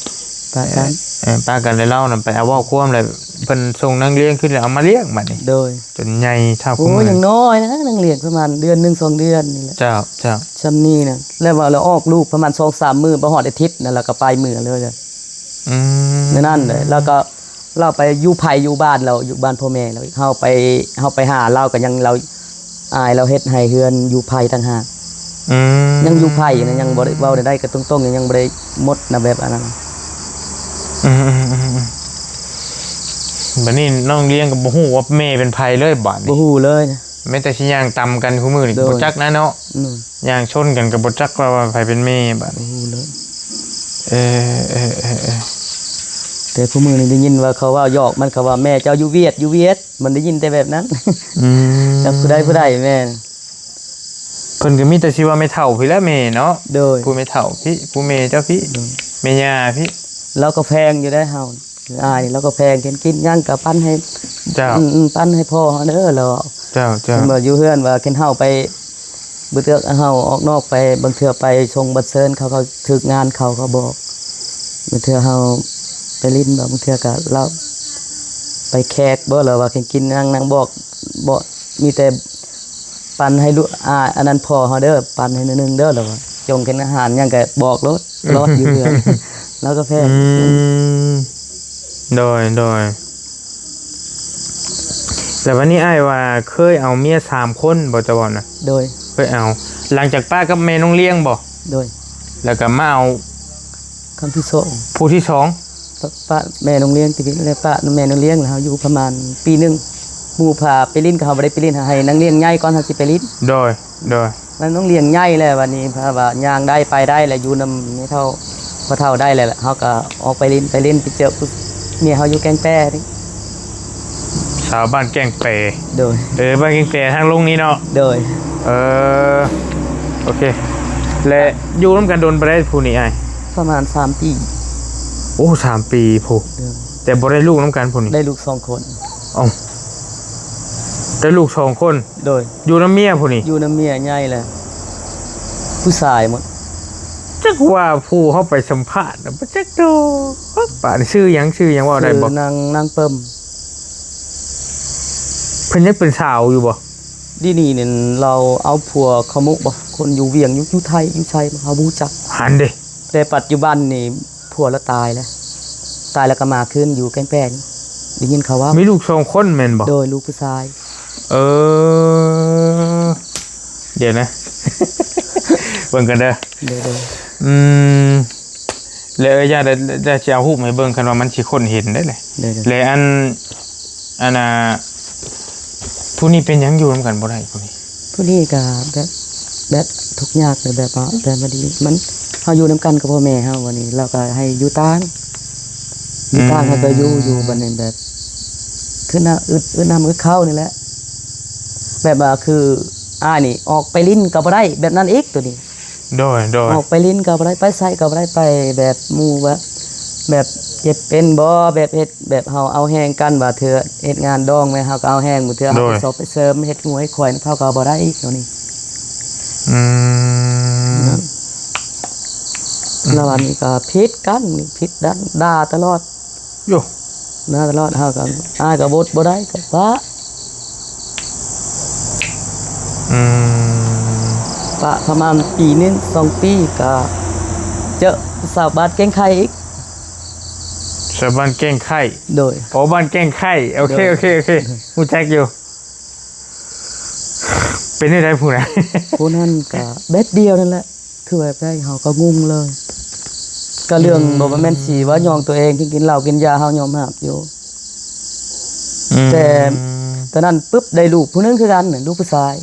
ປະກັນ. ເອີ ປະກັນ ແລ້ວລາວນຳໄປເອົາເວົ້າຄວາມ ແລ້ວເພິ່ນສົ່ງນາງລ້ຽງຄືນ ແລ້ວເອົາມາລ້ຽງບັດນີ້. ໂດຍ ຈົນໃຫຍ່ເທົ່າ ໂອ້ຍ ຜູ້ ຍັງນ້ອຍນະ ນາງລ້ຽງປະມານເດືອນໜຶ່ງສອງເດືອນນີ້ແຫຼະ. ເຈົ້າ ເຈົ້າ ຊ່ຳນີ້ນະ ແລ້ວວ່າລາວອອກລູກປະມານສອງສາມມື້ ບໍ່ຮອດອາທິດນະ ລາວກໍໄປເມືອເລີຍ. ອືມ ແນວນັ້ນເລີຍ ລາວກໍ ລາວໄປຢູ່ໃຜຢູ່ບ້ານລາວ ຢູ່ບ້ານພໍ່ແມ່ລາວ. ເຮົາໄປ ເຮົາໄປຫາລາວກໍຍັງ ລາວ ອາຍລາວເຮັດໃຫ້ເຮືອນຢູ່ໃຜຕ່າງຫາກ. ອືມ ຍັງຢູ່ໃຜນະ ຍັງບໍ່ໄດ້ເວົ້າໄດ້ ກໍຕົງໆ ຍັງບໍ່ໄດ້ໝົດນະ ແບບອັນນັ້ນ. ອືມໆໆໆ ບັດນີ້ນ້ອງລ້ຽງກໍບໍ່ຮູ້ວ່າແມ່ເປັນໃຜເລີຍບາດນີ້ ບໍ່ຮູ້ເລີຍນະ. ແມ້ແຕ່ຊິຍ່າງຕຳກັນຄູ່ມື້ນີ້ ໂດຍ ບໍ່ຈັກນະເນາະ. ອືມ ຍ່າງຊົນກັນກໍບໍ່ຈັກວ່າ ວ່າໃຜເປັນແມ່ບາດ ບໍ່ຮູ້ເລີຍ. ເອີໆໆໆ ແຕ່ຄູ່ມື້ນີ້ໄດ້ຍິນວ່າເຂົາເວົ້າຫຍອກມັນ ເຂົາວ່າແມ່ເຈົ້າຢູ່ຫວຽດ ຢູ່ຫວຽດ ມັນໄດ້ຍິນແຕ່ແບບນັ້ນ. ອືມ ຈັກຜູ້ໃດຜູ້ໃດແມ່ນ ເພິ່ນກໍມີແຕ່ຊິວ່າແມ່ເຖົ້າພີ້ແຫຼະແມ່ເນາະ. ໂດຍ ຜູ້ແມ່ເຖົ້າພີ້ ຜູ້ແມ່ເຈົ້າພີ້ ໂດຍ ແມ່ຍ່າພີ້. ລາວກໍແພງຢູ່ໄດ໋ເຮົາ ອ້າຍນີ້ລາວກໍແພງ ເຫັນກິນຫຍັງກໍປັນໃຫ້ ເຈົ້າ ອືມໆ ປັນໃຫ້ພໍ່ເຮົາເດີລາວ. ເຈົ້າໆ ເພິ່ນວ່າຢູ່ເຮືອນວ່າຄັນເຮົາໄປ ບາງເທື່ອເຮົາອອກນອກໄປ ບາງເທື່ອໄປສົ່ງບັດເຊີນເຂົາ ເຂົາຖືກງານເຂົາ ເຂົາບອກ. ບາງເທື່ອເຮົາໄປຫຼິ້ນບໍ ບາງເທື່ອກໍລາວໄປແຂກບໍ ລາວວ່າຄັນກິນຫຍັງນາງບອກ ບໍ່ ມີແຕ່ ປັນໃຫ້ລູກ ອາ ອັນນັ້ນພໍ່ເຮົາເດີ ປັນໃຫ້ໜ້ອຍໜຶ່ງເດີ ລາວວ່າ ຈົ່ງເປັນອາຫານຫຍັງກໍບອກໂລດ ຕະຫຼອດຢູ່ເຮືອນ ລາວກໍແພງ. ອືມ ໂດຍໆ ແລ້ວບັດນີ້ອ້າຍວ່າເຄີຍເອົາເມຍສາມຄົນບໍ່ ເຈົ້າເວົ້ານະ? ໂດຍ ເຄີຍເອົາ ຫຼັງຈາກປ້າກັບແມ່ນ້ອງລ້ຽງບໍ່? ໂດຍ ແລ້ວກໍມາເອົາ ຄັ້ງທີສອງ ຜູ້ທີສອງ ປະ ປະແມ່ນ້ອງລ້ຽງ ແລ້ວປະແມ່ນ້ອງລ້ຽງ ແລ້ວເຮົາຢູ່ປະມານປີໜຶ່ງ ໝູ່ພາໄປຫຼິ້ນກໍເຮົາບໍ່ໄດ້ໄປຫຼິ້ນ ເຮົາໃຫ້ນ້ອງລ້ຽງໃຫຍ່ກ່ອນ ເຮົາຊິໄປຫຼິ້ນ. ໂດຍ ໂດຍ ແລ້ວນ້ອງລ້ຽງໃຫຍ່ແລ້ວ ບັດນີ້ເພາະວ່າຍ່າງໄດ້ໄປໄດ້ແລ້ວ ຢູ່ນຳແມ່ເຖົ້າພໍ່ເຖົ້າໄດ້ແລ້ວ ເຮົາກໍອອກໄປຫຼິ້ນ ໄປຫຼິ້ນໄປເຈີຜູ້ເມຍເຮົາຢູ່ແກ້ງແປນີ້ ສາວບ້ານແກ້ງແປ. ໂດຍ ເອີ ບ້ານແກ້ງແປທາງລົງນີ້ເນາະ. ໂດຍ ເອີ ໂອເຄ ແລະ ຢູ່ນຳກັນດົນປານໃດຜູ້ນີ້ອ້າຍ? ປະມານສາມປີ. ໂອ້ ສາມປີພຸ້ນ. ໂດຍ ແຕ່ບໍ່ໄດ້ລູກນຳກັນຜູ້ນີ້? ໄດ້ລູກສອງຄົນ. ເອົ້າ ໄດ້ລູກສອງຄົນ. ໂດຍ ຢູ່ນຳເມຍຜູ້ນີ້? ຢູ່ນຳເມຍໃຫຍ່ແລ້ວ ຜູ້ຊາຍໝົດ. ຈັກວ່າຜູ້ເຮົາໄປສຳພາດນະ ບໍ່ຈັກດອກ ປານຊື່ຫຍັງ ຊື່ຫຍັງເວົ້າໄດ້ບໍ່? ນາງ ນາງເປິ້ມ. ເພິ່ນຍັງເປັນສາວຢູ່ບໍ່? ດຽວນີ້ນັ້ນລາວເອົາຜົວເຂົ້າໝູ່ບໍ່ ຄົນຢູ່ວຽງ ຢູ່ ຢູ່ໄທ ຢູ່ໄຊ ເຮົາບໍ່ຮູ້ຈັກ. ຫັ້ນເດ ແຕ່ປັດຈຸບັນນີ້ຜົວລາວຕາຍແລ້ວ ຕາຍແລ້ວກໍມາຄືນຢູ່ແກ້ງແປນີ້ ໄດ້ຍິນເຂົາເວົ້າ. ມີລູກສອງຄົນແມ່ນບໍ່? ໂດຍ ລູກຜູ້ຊາຍ. ເອີ ດຽວນະ ເບິ່ງກັນເດີ. ໂດຍໆ ອືມ ແລ້ວເອີຍ ຢ່າ ດຽວຊິເອົາຮູບໃຫ້ເບິ່ງ ຄັນວ່າມັນຊິຄົ້ນເຫັນໄດ້ແຫຼະ. ໂດຍໆ ແລະ ອັນ ອັນນ່າ ຜູ້ນີ້ເປັນຫຍັງຢູ່ນຳກັນບໍ່ໄດ້ຜູ້ນີ້? ຜູ້ນີ້ກໍແບບ ແບບທຸກຍາກເລີຍ ແບບວ່າ ແບບວ່າດີ ມັນ ເຮົາຢູ່ນຳກັນກັບພໍ່ແມ່ເຮົາ ບັດນີ້ລາວກໍໃຫ້ຢູ່ຕ່າງ ຢູ່ຕ່າງ ອືມ ເຮົາກໍຢູ່ ຢູ່ ບັດນີ້ແບບ ຄືນະ ອຶດ ອຶດນ້ຳອຶດເຂົ້ານີ້ແຫຼະ ແບບວ່າຄືອ້າຍນີ້ອອກໄປຫຼິ້ນກໍບໍ່ໄດ້ ແບບນັ້ນອີກ ໂຕນີ້. ໂດຍໆ ອອກໄປຫຼິ້ນກໍບໍ່ໄດ້ ໄປໃສກໍບໍ່ໄດ້ ໄປແບບໝູ່ວ່າ ແບບເຈັບເປັນບໍ ແບບເຮັດ ແບບເຮົາເອົາແຮງກັນ ວ່າເທື່ອເຮັດງານດອງແມ່ນເຮົາກໍເອົາແຮງ ບາງເທື່ອເຮົາ ໂດຍ ໄປຊອບໄປເສີມ ເຮັດງົວເຮັດຄວາຍນຳເຂົາກໍບໍ່ໄດ້ອີກ ໂຕນີ້. ອືມ ລະບາດນີ້ກໍຜິດກັນ ຜິດກັນ ດ່າຕະຫຼອດ. ໂຍ ມາຕະຫຼອດ ເຮົາກໍ ອ້າຍກໍບົດບໍ່ໄດ້ ກໍປະ ອືມ ປະປະມານປີໜຶ່ງສອງປີ ກໍເຈີສາວບ້ານແກ້ງໄຂ່ອີກ. ສາວບ້ານແກ້ງໄຂ່? ໂດຍ ໂອ ບ້ານແກ້ງໄຂ່ ໂອເຄ ໂດຍ ໂອເຄ ໂອເຄ ຮູ້ຈັກຢູ່. ເປັນຈັ່ງໃດຜູ້ນັ້ນ? ຜູ້ນັ້ນກໍແບບດຽວນັ້ນແຫຼະ. ຄືແບບໃດ ເຮົາກໍງົງເລີຍ. ກໍເລື່ອງ ອືມ ບໍ່ແມ່ນຊິວ່າຍ້ອງຕົວເອງ ກິນເຫຼົ້າກິນຢາ ເຮົາຍອມຮັບຢູ່. ອືມ ແຕ່ຕອນນັ້ນປຶບ ໄດ້ລູກຜູ້ໜຶ່ງຄືກັນ ລູກຜູ້ຊາຍ.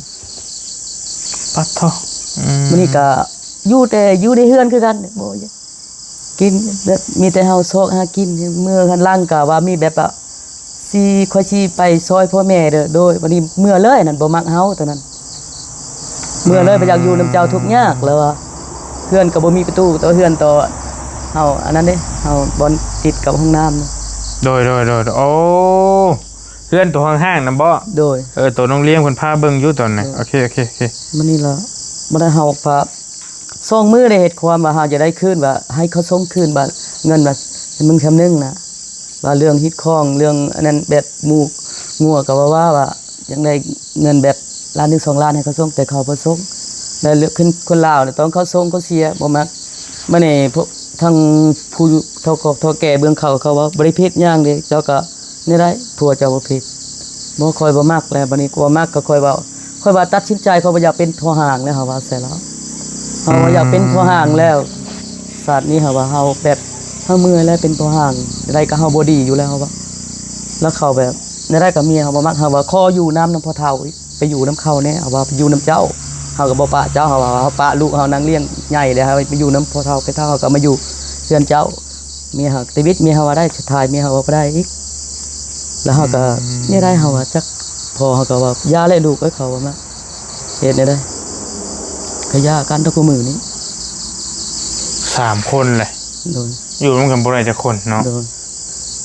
ປັດໂທ ອືມ ມື້ນີ້ກໍຢູ່ແຕ່ຢູ່ໃນເຮືອນຄືກັນ ບໍ່ ກິນແບບມີແຕ່ເຮົາຊອກຫາກິນ. ເມື່ອຫັນຫຼັງກໍວ່າມີແບບວ່າ ຊິ ຂ້ອຍຊິໄປຊ່ອຍພໍ່ແມ່ເດີ ໂດຍ ບັດນີ້ເມືອເລີຍ ອັນນັ້ນບໍ່ມັກເຮົາຕອນນັ້ນ ເມືອເລີຍ ອືມ ບໍ່ຢາກຢູ່ນຳເຈົ້າ ທຸກຍາກ ລະວ່າ ເຮືອນກໍບໍ່ມີປະຕູ ຕໍ່ເຮືອນຕໍ່ເຮົາ ອັນນັ້ນເດ້ ເຮົາບ່ອນຕິດກັບຫ້ອງນ້ຳ. ໂດຍ ໂດຍ ໂດຍ ໂດຍ ໂອ້ ເຮືອນຕົວຫ້າງໆນັ້ນບໍ? ໂດຍ ເອີ ໂຕນ້ອງລຽງເພິ່ນພາເບິ່ງຢູ່ຕອນນັ້ນ. ໂດຍ ໂອເຄ ໂອເຄ ໂອເຄ ມື້ນີ້ລະ ບໍ່ໄດ້ເຮົາພາ ສອງມື້ໄດ້ເຮັດຄວາມວ່າເຮົາຈະໄດ້ຄືນ ວ່າໃຫ້ເຂົາສົ່ງຄືນ ວ່າເງິນວ່າໃຫ້ມຶງສ່ຳໜຶ່ງນະ ວ່າເລື່ອງຮີດຄອງ ເລື່ອງອັນນັ້ນ ແບບໝູກງົວກໍວ່າ ວ່າ ວ່າຢາກໄດ້ເງິນແບບລ້ານໜຶ່ງ ສອງລ້ານ ໃຫ້ເຂົາສົ່ງ ແຕ່ເຂົາບໍ່ສົ່ງ. ແລ້ວເລື່ອງ ຄົນ ຄົນລາວນີ້ຕ້ອງເຂົາສົ່ງ ເຂົາເສຍ ບໍ່ມັກ. ບັດນີ້ພວກທາງຜູ້ເຖົ້າກອກເຖົ້າແກ່ເບື້ອງເຂົາ ເຂົາວ່າ ບໍ່ໄດ້ຜິດຫຍັງເດ້ ເຈົ້າກໍ ແນວໃດ ຜົວເຈົ້າບໍ່ຜິດ. ບໍ່ ຂ້ອຍບໍ່ມັກແລ້ວ ບັດນີ້ບໍ່ມັກກໍຂ້ອຍເວົ້າ ຂ້ອຍວ່າຕັດສິນໃຈ ຂ້ອຍບໍ່ຢາກເປັນພໍ່ຮ້າງແລ້ວ ເຮົາວ່າໃສ່ລາວ ເຮົາບໍ່ຢາກເປັນພໍ່ຮ້າງແລ້ວ. ຊາດນີ້ເຮົາວ່າເຮົາແບບ ເຮົາເມື່ອຍແລ້ວເປັນພໍ່ຮ້າງ ແນວໃດກໍເຮົາບໍ່ດີຢູ່ແລ້ວ ເຮົາວ່າ. ແລ້ວເຂົາແບບ ແນວໃດກໍເມຍເຮົາບໍ່ມັກ ເຮົາວ່າຂໍຢູ່ນຳ ນຳພໍ່ເຖົ້າ ໄປຢູ່ນຳເຂົາແດ່ ເຮົາວ່າໄປຢູ່ນຳເຈົ້າ ເຮົາກໍບໍ່ປະເຈົ້າ ເຮົາວ່າເຮົາປະລູກເຮົານັ່ງລ້ຽງໃຫຍ່ແລ້ວ ເຮົາໄປຢູ່ນຳພໍ່ເຖົ້າແມ່ເຖົ້າ ເຮົາກໍມາຢູ່ເຮືອນເຈົ້າ. ເມຍເຮົາ ແຕ່ວິດເມຍເຮົາວ່າໄດ້ ສຸດທ້າຍເມຍເຮົາເວົ້າບໍ່ໄດ້ອີກ. ແລ້ວເຮົາກໍ ອືມ ແນວໃດເຮົາວ່າຈັກ ພໍ່ເຮົາກໍວ່າຢ່າແຫຼະລູກເອີຍ ເຂົາວ່າມາເຮັດແນວໃດ ກໍຢ່າກັນເທົ່າຄູ່ມື້ນີ້ ສາມຄົນແຫຼະ. ໂດຍ ຢູ່ນຳກັນບໍ່ໄດ້ຈັກຄົນເນາະ. ໂດຍ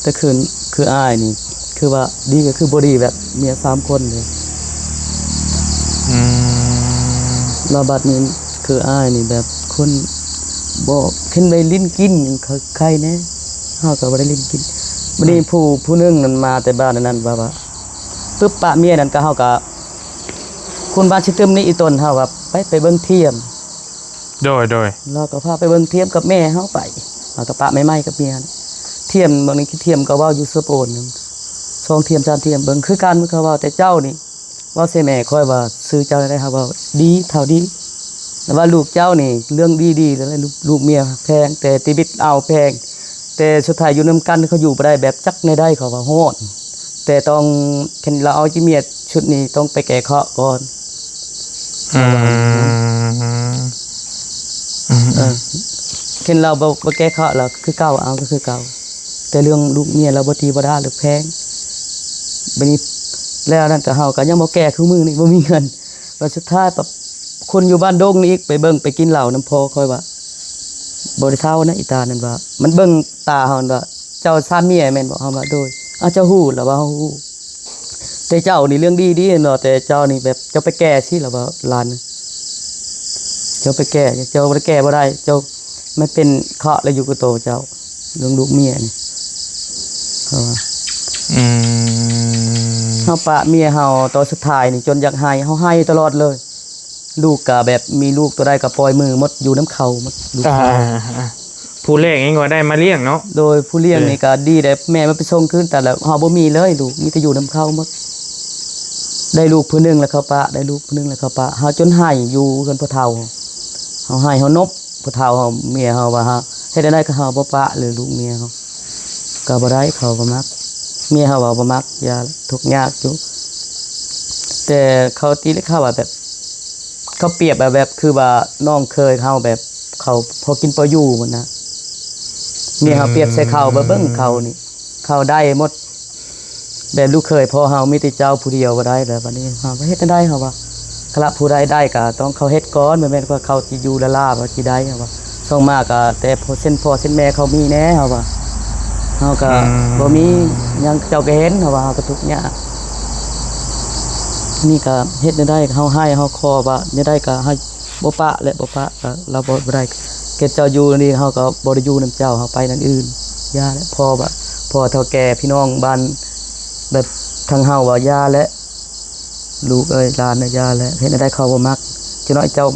ແຕ່ຄື ຄືອ້າຍນີ້ ຄືວ່າດີກໍຄືບໍ່ດີ ແບບເມຍສາມຄົນເລີຍ. ອືມ ແລ້ວບັດນີ້ຄືອ້າຍນີ້ແບບຄົນບໍ່ ຄັນໄດ້ຫຼິ້ນກິນຫຍັງ ໄຄແດ່ ເຮົາກໍບໍ່ໄດ້ຫຼິ້ນກິນ. ບັດນີ້ ອືມ ຜູ້ ຜູ້ໜຶ່ງນັ້ນມາແຕ່ບ້ານນັ້ນ ວ່າ ວ່າປຶບປະເມຍນັ້ນ ກໍເຮົາກໍ ຄຸນບ້ານຊິຕຶມນີ້ ອີ່ຕົນເຮົາວ່າໄປ ໄປເບິ່ງທຽມ. ໂດຍ ໂດຍ ລາວກໍພາໄປເບິ່ງທຽມກັບແມ່ເຮົາໄປ ເຮົາກໍປະໃໝ່ໆກັບເມຍ. ທຽມບາງທີທຽມກໍເວົ້າຢູ່ສະໂປນ ສອງທຽມສາມທຽມເບິ່ງຄືກັນ ມັນກໍເວົ້າແຕ່ເຈົ້ານີ້ ເວົ້າໃສ່ແມ່ຂ້ອຍວ່າ ຊື່ເຈົ້າແນວໃດ ເຮົາເວົ້າດີ ເຖົ້າດີ ແຕ່ວ່າລູກເຈົ້ານີ້ເລື່ອງດີໆ ແລ້ວລູກ ລູກເມຍແພງ ແຕ່ຕິດບິດເອົາແພງ ແຕ່ສຸດທ້າຍຢູ່ນຳກັນ ເຂົາຢູ່ບໍ່ໄດ້ ແບບຈັກແນວໃດ ເຂົາວ່າຮ້ອນ ແຕ່ຕ້ອງ ຄັນລາວເອົາຈີເມຍຊຸດນີ້ຕ້ອງໄປແກ້ເຄາະກ່ອນ. ອືມ ເອີ ຄັນລາວບໍ່ ບໍ່ແກ້ເຄາະລະຄືເກົ່າ ເອົາກໍຄືເກົ່າ ແຕ່ເລື່ອງລູກເມຍລາວບໍ່ຕີບໍ່ດ່າ ຫຼືແພງ. ບັດນີ້ແລ້ວນັ້ນກໍ ເຮົາກໍຍັງບໍ່ແກ້ ຄືມື້ນີ້ບໍ່ມີເງິນ ແລ້ວສຸດທ້າຍ ຄົນຢູ່ບ້ານດົງນີ້ອີກ ໄປເບິ່ງໄປກິນເຫຼົ້ານຳພໍ່ຂ້ອຍວ່າ ບໍ່ໄດ້ເຊົານະ ອີຕານັ້ນວ່າ ມັນເບິ່ງຕາເຮົານັ້ນວ່າ ເຈົ້າສາມເມຍແມ່ນບໍ່? ເຮົາວ່າ ໂດຍ. ອ້າວ ເຈົ້າຮູ້ລະວ່າເຮົາຮູ້ ແຕ່ເຈົ້ານີ້ເລື່ອງດີໆເນາະ ແຕ່ເຈົ້ານີ້ແບບເຈົ້າໄປແກ້ຊິລະວ່າ ຫຼານ ເຈົ້າໄປແກ້ ເຈົ້າບໍ່ໄດ້ແກ້ບໍ່ໄດ້ ເຈົ້າ ມັນເປັນເຄາະລະຢູ່ກັບໂຕເຈົ້າ ເລື່ອງລູກເມຍນີ້ ເຮົາວ່າ ອືມ ເຮົາປະເມຍເຮົາຕອນສຸດທ້າຍນີ້ຈົນຢາກໄຫ້ ເຮົາໄຫ້ຕະຫຼອດເລີຍ. ລູກກະແບບມີລູກຕົວໃດກະປ່ອຍມືໝົດ ຢູ່ນຳເຂົາໝົດ ລູກເຂົາ ອ່າ ຜູ້ລ້ຽງເອງກໍໄດ້ມາລ້ຽງເນາະ. ໂດຍ ຜູ້ລ້ຽງນີ້ກະດີແດ່ ແມ່ມາໄປສົ່ງຄືນ ແຕ່ລະເຮົາບໍ່ມີເລີຍລູກ ມີແຕ່ຢູ່ນຳເຂົາໝົດ. ໄດ້ລູກຜູ້ໜຶ່ງລະເຂົາປະ ໄດ້ລູກຜູ້ໜຶ່ງລະເຂົາປະ ເຮົາຈົນໄຫ້ຢູ່ເຮືອນພໍ່ເຖົ້າ ເຮົາໄຫ້ເຮົານົບ ຜູ້ເຖົ້າເຮົາ ເມຍເຮົາວ່າ ເຮົາເຮັດແນວໃດກໍເຮົາບໍ່ປະເລີຍລູກເມຍເຮົາ ກໍບໍ່ໄດ້ ເຂົາບໍ່ມັກ ເມຍເຮົາວ່າບໍ່ມັກ ຢ່າ ທຸກຍາກຢູ່. ແຕ່ເຂົາຕິເລີຍ ເຂົາວ່າແບບ ເຂົາປຽບແບບ ແບບຄືວ່ານ້ອງເຂີຍເຮົາ ແບບເຂົາພໍກິນພໍຢູ່ຫັ້ນນະ ເມຍເຮົາປຽບໃສ່ເຂົາ ເບິ່ງເຂົານີ້ ເຂົາໄດ້ໝົດ. ແບບລູກເຂີຍພໍ່ເຮົາມີແຕ່ເຈົ້າຜູ້ດຽວບໍ່ໄດ້ແລ້ວ ບັດນີ້ເຮົາເຮັດແນວໃດ ເຮົາວ່າ ຄັນລະຜູ້ໃດໄດ້ກໍຕ້ອງເຂົາເຮັດກ່ອນ ບໍ່ແມ່ນວ່າເຂົາຊິຢູ່ລ້າໆ ວ່າຊິໄດ້ ເຮົາວ່າ. ສ່ວນມາກກໍແຕ່ພໍ່ເຊັ່ນພໍ່ເຊັ່ນແມ່ເຂົາມີແດ່ ເຮົາວ່າ ເຮົາກໍ ອືມ ບໍ່ມີຫຍັງ ເຈົ້າກໍເຫັນ ເຮົາວ່າ ເຮົາກໍທຸກຍາກ. ນີ້ກໍເຮັດແນວໃດ ເຮົາໄຫ້ເຮົາຂໍວ່າແນວໃດກໍໃຫ້ ບໍ່ປະແຫຼະ ບໍ່ປະ ກໍລາວບໍ່ ບໍ່ໄດ້ ແຕ່ເຈົ້າຢູ່ນີ້ ເຮົາກໍບໍ່ໄດ້ຢູ່ນຳເຈົ້າ ເຮົາໄປທາງອື່ນ ຢ່າແຫຼະ. ພໍ່ວ່າ ພໍ່ເຖົ້າແກ່ ພີ່ນ້ອງບ້ານ ແບບທາງເຮົາວ່າຢ່າແຫຼະ ລູກເອີຍ ຫຼານເອີຍ ຢ່າແຫຼະ ເຮັດແນວໃດເຂົາບໍ່ມັກ. ຈັກໜ້ອຍເຈົ້າ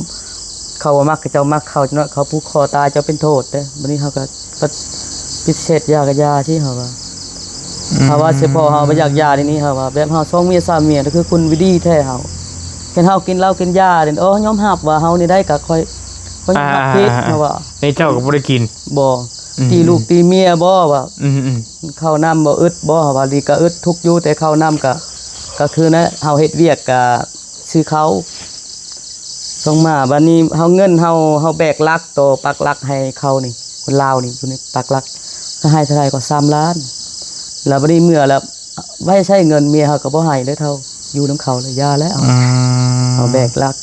ເຂົາບໍ່ມັກ ເຂົາເຈົ້າມັກເຂົາ ຈັກໜ້ອຍເຂົາຜູກຄໍຕາຍ ເຈົ້າເປັນໂທດເດ້. ບັດນີ້ເຮົາກໍປະ ປະຕິເສດ ຢ່າກໍຢ່າຊິ ເຮົາວ່າ ອືມ ເຮົາວ່າຊິພໍ່ເຮົາບໍ່ຢາກຢ່າດຽວນີ້ ເຮົາວ່າ ແບບເຮົາສອງເມຍສາມເມຍ ຄືຄຸນວິດີແທ້ເຮົາ. ຄັນເຮົາກິນເຫຼົ້າກິນຢານີ້ ໂອ້ ຍອມຮັບວ່າເຮົານີ້ໄດ້ ກໍຂ້ອຍ ບໍ່ຢາກຮັບຜິດ ອ່າໆໆ ເຮົາວ່າ ໃນເຈົ້າກໍບໍ່ໄດ້ກິນ ບໍ່ ອືມ ຕີລູກຕີເມຍບໍ່ວ່າ ອືມໆ ເຂົ້ານ້ຳບໍ່ອຶດບໍ່ ເຮົາວ່າ ດີກໍອຶດທຸກຢູ່ ແຕ່ເຂົ້ານ້ຳກໍ ກໍຄືນະ ເຮົາເຮັດວຽກກໍຊື້ເຂົ້າ ສົ່ງມາ ບັດນີ້ເຮົາ ເງິນເຮົາ ເຮົາແບກຫຼັກ ໂຕປັກຫຼັກໃຫ້ເຂົານີ້ ຄົນລາວນີ້ ຢູ່ໃນປັກຫຼັກ ກໍໃຫ້ເທົ່າໃດກໍສາມລ້ານ ແລ້ວບັດນີ້ເມື່ອແລ້ວ ໄວ້ໃຊ້ເງິນ ເມຍເຮົາກໍບໍ່ໃຫ້ເລີຍ ເຮົາຢູ່ນຳເຂົາແລ້ວ ຢ່າແລ້ວ ອືມ ເຮົາແບກຫຼັກ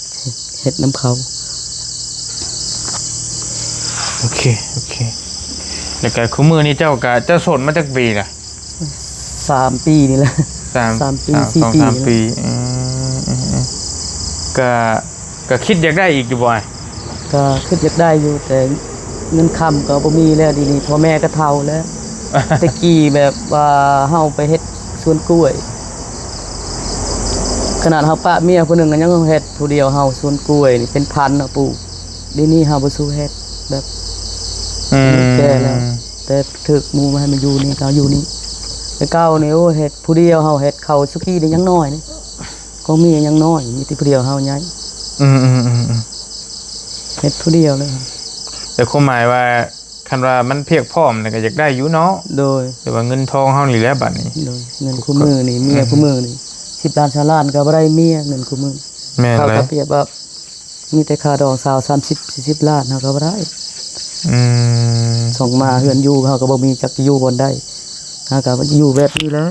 ເຮັດນຳເຂົາ ໂອເຄ ໂອເຄ ແລ້ວກໍຄູ່ມື້ນີ້ເຈົ້າກໍ ເຈົ້າໂສດມາຈັກປີລະ? ສາມປີນີ້ແຫຼະ ສາມ ສາມປີ ສາມ ສີ່ ສອງ ປີ ສາມປີ ນີ້ແຫຼະ ອືມ ອືມ ອືມ ກໍ ກໍຄິດຢາກໄດ້ອີກຢູ່ບໍ່ອ້າຍ? ກໍຄິດຢາກໄດ້ຢູ່ ແຕ່ເງິນຄຳກໍບໍ່ມີແລ້ວ ດຽວນີ້ພໍ່ແມ່ກໍເຖົ້າແລ້ວ ແຕ່ກີ້ແບບວ່າເຮົາໄປເຮັດສວນກ້ວຍ ຂະໜາດເຮົາປະເມຍຜູ້ໜຶ່ງກໍຍັງເຮັດຜູ້ດຽວເຮົາ ສວນກ້ວຍນີ້ເປັນພັນເຮົາປູກ ດຽວນີ້ເຮົາບໍ່ສູ້ເຮັດ ແບບ ອືມ ແກ່ແລ້ວ ແຕ່ຖືກໝູ່ມາໃຫ້ມາຢູ່ນີ້ ກໍຢູ່ນີ້ ແຕ່ເກົ່ານີ້ ໂອ້ ເຮັດຜູ້ດຽວເຮົາເຮັດເຂົ້າສຸກີ້ນີ້ຍັງນ້ອຍນີ້ ກໍມີຍັງນ້ອຍ ມີແຕ່ຜູ້ດຽວເຮົາໃຫຍ່ ອືມໆໆໆ ເຮັດຜູ້ດຽວເລີຍ ແຕ່ຄວາມໝາຍວ່າ ຄັນວ່າມັນພຽບພ້ອມນີ້ກໍຢາກໄດ້ຢູ່ເນາະ ໂດຍ ແຕ່ວ່າເງິນທອງເຮົານີ້ແຫຼະບັດນີ້ ໂດຍ ເງິນຄູ່ມື້ນີ້ ເມຍ ອືມ ຄູ່ມື້ນີ້ ສິບລ້ານ ຊາວລ້ານ ກໍບໍ່ໄດ້ເມຍ ເງິນຄູ່ມື້ ແມ່ນ ເຂົາ ແລ້ວ ກໍປຽບວ່າ ມີແຕ່ຄ່າດອງຊາວ ສາມສິບ ສີ່ສິບລ້ານ ເຮົາກໍບໍ່ໄດ້ ອືມ ສົ່ງມາເຮືອນຢູ່ ເຮົາກໍບໍ່ມີຈັກຢູ່ບ່ອນໃດ ເຮົາກໍຢູ່ແບບນີ້ແຫຼະ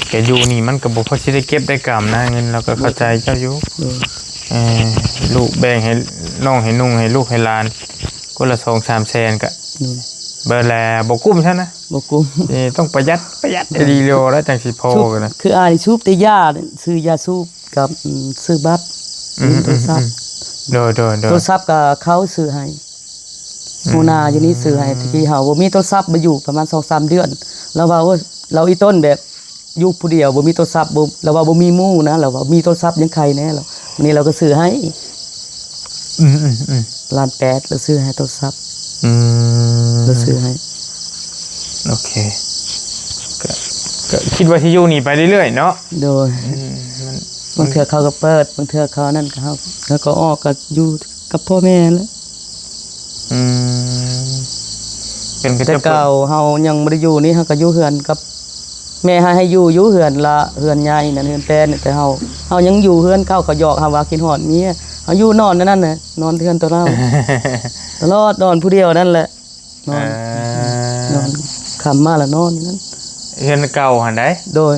ແກຢູ່ນີ້ມັນກໍບໍ່ພໍຊິໄດ້ເກັບໄດ້ກຳນະ ເງິນ ເຮົາກໍເຂົ້າໃຈເຈົ້າຢູ່ ໂດຍ ເອີ ລູກແບ່ງໃຫ້ນ້ອງໃຫ້ນຸ່ງ ໃຫ້ລູກໃຫ້ຫຼານ ຄົນລະສອງສາມແສນ ກໍ ໂດຍ ເບີດແລ້ວບໍ່ກຸ້ມຊັ້ນນະ ບໍ່ກຸ້ມ ເອີ ຕ້ອງປະຢັດ ປະຢັດ ໂດຍ ອີ່ຫຼີໂລດ ແລ້ວຈັ່ງຊິພໍ ຄື ກັນນະ ຄືອ້າຍນີ້ສູບແຕ່ຢາ ຊື້ຢາສູບກັບ ອືມ ຊື້ບັດ ອືມ ຫຼິ້ນໂທລະສັບ ອືມ ໂດຍໆໆ ໂທລະສັບກໍເຂົາຊື້ໃຫ້ ອືມ ຫົວໜ້າຢູ່ນີ້ຊື້ໃຫ້ ແຕ່ກີ້ເຮົາບໍ່ມີໂທລະສັບ ມາຢູ່ປະມານສອງສາມເດືອນ ລາວວ່າ ໂອ້ຍ ລາວອີ່ຕົນແບບຢູ່ຜູ້ດຽວ ບໍ່ມີໂທລະສັບ ບໍ່ ລາວວ່າບໍ່ມີໝູ່ນະ ລາວວ່າມີໂທລະສັບຍັງໄຄແດ່ ລາວ ມື້ນີ້ລາວກໍຊື້ໃຫ້ ອືມໆໆ ລ້ານແປດ ລາວຊື້ໃຫ້ໂທລະສັບ ອືມ ລາວຊື້ໃຫ້ ໂອເຄ ກໍ ກໍຄິດວ່າຊິຢູ່ນີ້ໄປເລື້ອຍໆເນາະ ໂດຍ ອືມ ມັນ ບາງເທື່ອເຂົາກໍເປີດ ບາງເທື່ອເຂົານັ້ນກໍ ເຮົາ ເຮົາກໍອອກ ກໍຢູ່ ກັບພໍ່ແມ່ຫັ້ນແຫຼະ ອືມ ເປັນ ແຕ່ເກົ່າເຮົາຍັງບໍ່ໄດ້ຢູ່ນີ້ ເຮົາກໍຢູ່ເຮືອນກັບແມ່ ໃຫ້ ໃຫ້ຢູ່ ຢູ່ເຮືອນລະ ເຮືອນໃຫຍ່ນັ້ນ ເຮືອນແປນ ແຕ່ເຮົາ ເຮົາຍັງຢູ່ເຮືອນເກົ່າ ເຂົາຢອກເຮົາວ່າຄິດຮອດເມຍ ເຮົາຢູ່ນອນໃນນັ້ນແຫຼະ ນອນເຮືອນໂຕເຮົາ ຕະຫຼອດ ນອນຜູ້ດຽວນັ້ນແຫຼະ ນອນ ເອີ ນອນ ຄ່ຳມາລະນອນຢູ່ນັ້ນ ເຮືອນເກົ່າຫັ້ນໃດ ໂດຍ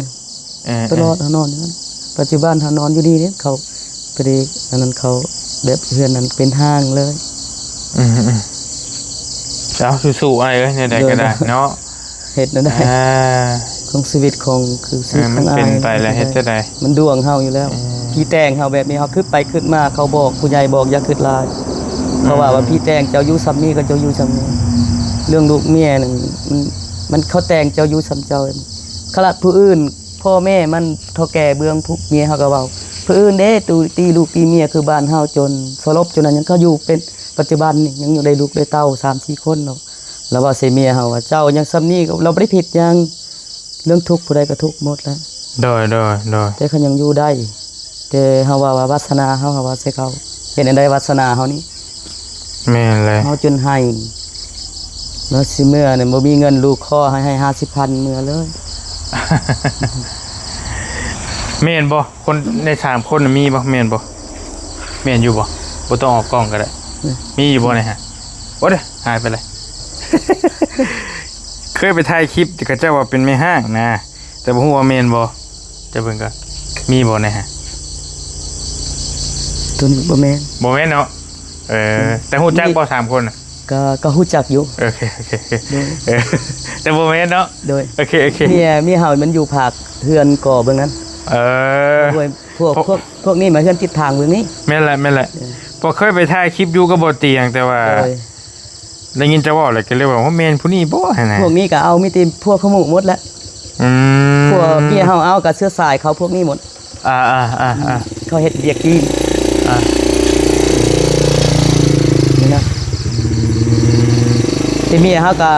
ເອີ ຕະຫຼອດ ເອີ ເຮົານອນຢູ່ນັ້ນ ປັດຈຸບັນເຮົານອນຢູ່ນີ້ເດ້ ເຂົາພໍດີ ອັນນັ້ນເຂົາແບບເຮືອນນັ້ນເປັນຮ້າງເລີຍ ອືມໆ ເອົາ ສູ້ໆ ອ້າຍເອີຍ ແນວໃດກໍໄດ້ເນາະ ເຮັດແນວໃດ ອ່າ ຂອງຊີວິດຂອງ ຄືຊີວິດຂອງອ້າຍ ເອີ ມັນເປັນໄປແລ້ວ ເຮັດຈັ່ງໃດ ມັນດວງເຮົາຢູ່ແລ້ວ ເອີ ຜີແຕ່ງເຮົາແບບນີ້ ເຮົາຄິດໄປຄິດມາ ເຂົາບອກ ຜູ້ໃຫຍ່ບອກຢ່າຄິດຫຼາຍ ເຂົາວ່າ ອືມ ວ່າຜີແຕ່ງເຈົ້າຢູ່ຊ່ຳນີ້ ກໍເຈົ້າຢູ່ຊ່ຳນີ້ ເລື່ອງລູກເມຍນັ້ນ ມັນ ມັນ ເຂົາແຕ່ງເຈົ້າຢູ່ຊ່ຳເຈົ້າ ຂະໜາດຜູ້ອື່ນ ພໍ່ແມ່ມັນ ເຖົ້າແກ່ເບື້ອງຜູ້ເມຍເຮົາກໍເວົ້າ ຜູ້ອື່ນເດ້ ຕູ ຕີລູກຕີເມຍ ຄືບ້ານເຮົາຈົນສະຫຼົບ ຈົນນັ້ນ ຍັງເຂົາຢູ່ເປັນ ປັດຈຸບັນນີ້ ຍັງຢູ່ໄດ້ລູກໄດ້ເຕົ້າສາມສີ່ຄົນເນາະ ລາວເວົ້າໃສ່ເມຍເຮົາວ່າ ເຈົ້າຍັງຊ່ຳນີ້ ລາວບໍ່ໄດ້ຜິດຫຍັງ ເລື່ອງທຸກຜູ້ໃດກໍທຸກໝົດແຫຼະ ໂດຍໆໆ ແຕ່ເຂົາຍັງຢູ່ໄດ້ ແຕ່ເຮົາວ່າ ວ່າວາສະໜາເຮົາ ເຮົາວ່າໃສ່ເຂົາ ເຮັດແນວໃດວາສະໜາເຮົານີ້ ແມ່ນແຫຼະ ເຮົາຈົນໄຫ້ ແລ້ວຊິເມືອນີ້ບໍ່ມີເງິນ ລູກຂໍໃຫ້ ໃຫ້ຫ້າສິບພັນເມືອເລີຍ ແມ່ນບໍ່? ຄົນໃນສາມຄົນມີບໍ່? ແມ່ນບໍ່? ແມ່ນຢູ່ບໍ່? ບໍ່ຕ້ອງອອກກ້ອງກໍໄດ້ ແມ່ນ ມີຢູ່ບໍ່ນີ້ຮະ? ໂອ້ຍ ຫາຍໄປເລີຍ ເຄີຍໄປຖ່າຍຄລິບ ເຂົາເຈົ້າວ່າເປັນແມ່ຮ້າງນະ ແຕ່ບໍ່ຮູ້ວ່າແມ່ນບໍ່ ຈະເບິ່ງກ່ອນ ມີບໍ່ແນ່ຮະ? ຕົວນີ້ບໍ່ແມ່ນ ບໍ່ແມ່ນເນາະ ເອີ ອືມ ແຕ່ຮູ້ຈັກບໍ່ ມີ ສາມຄົນນະ? ກໍ ກໍຮູ້ຈັກຢູ່ ໂອເຄ ໂອເຄ ໂອເຄ ໂດຍ ເອີ ແຕ່ບໍ່ແມ່ນເນາະ ໂດຍ ໂອເຄ ໂອເຄ ເມຍ ເມຍເຮົາມັນຢູ່ພາກເຮືອນກໍເບິ່ງນັ້ນ ເອີ ໂດຍ ພວກ ພວກ ພວກນີ້ມາເຮືອນຕິດທາງເບິ່ງນີ້ ແມ່ນແຫຼະ ແມ່ນແຫຼະ ເອີ ເພາະເຄີຍໄປຖ່າຍຄລິບຢູ່ກັບບໍ່ຕຽງ ແຕ່ວ່າ ໂດຍ ໄດ້ຍິນເຈົ້າເວົ້າແລ້ວກໍເລີຍວ່າ ໂອ້ ແມ່ນຜູ້ນີ້ບໍ່ຫັ້ນນະ ພວກນີ້ກໍເອົາມີແຕ່ພວກຂະໝູ່ໝົດແຫຼະ ອືມ ພວກເມຍເຮົາເອົາກໍເຊື້ອສາຍເຂົາພວກນີ້ໝົດ ອ່າໆໆໆ ເຂົາເຮັດວຽກຈີນ ອ່າ ນີ້ນະ ແຕ່ເມຍເຮົາກໍ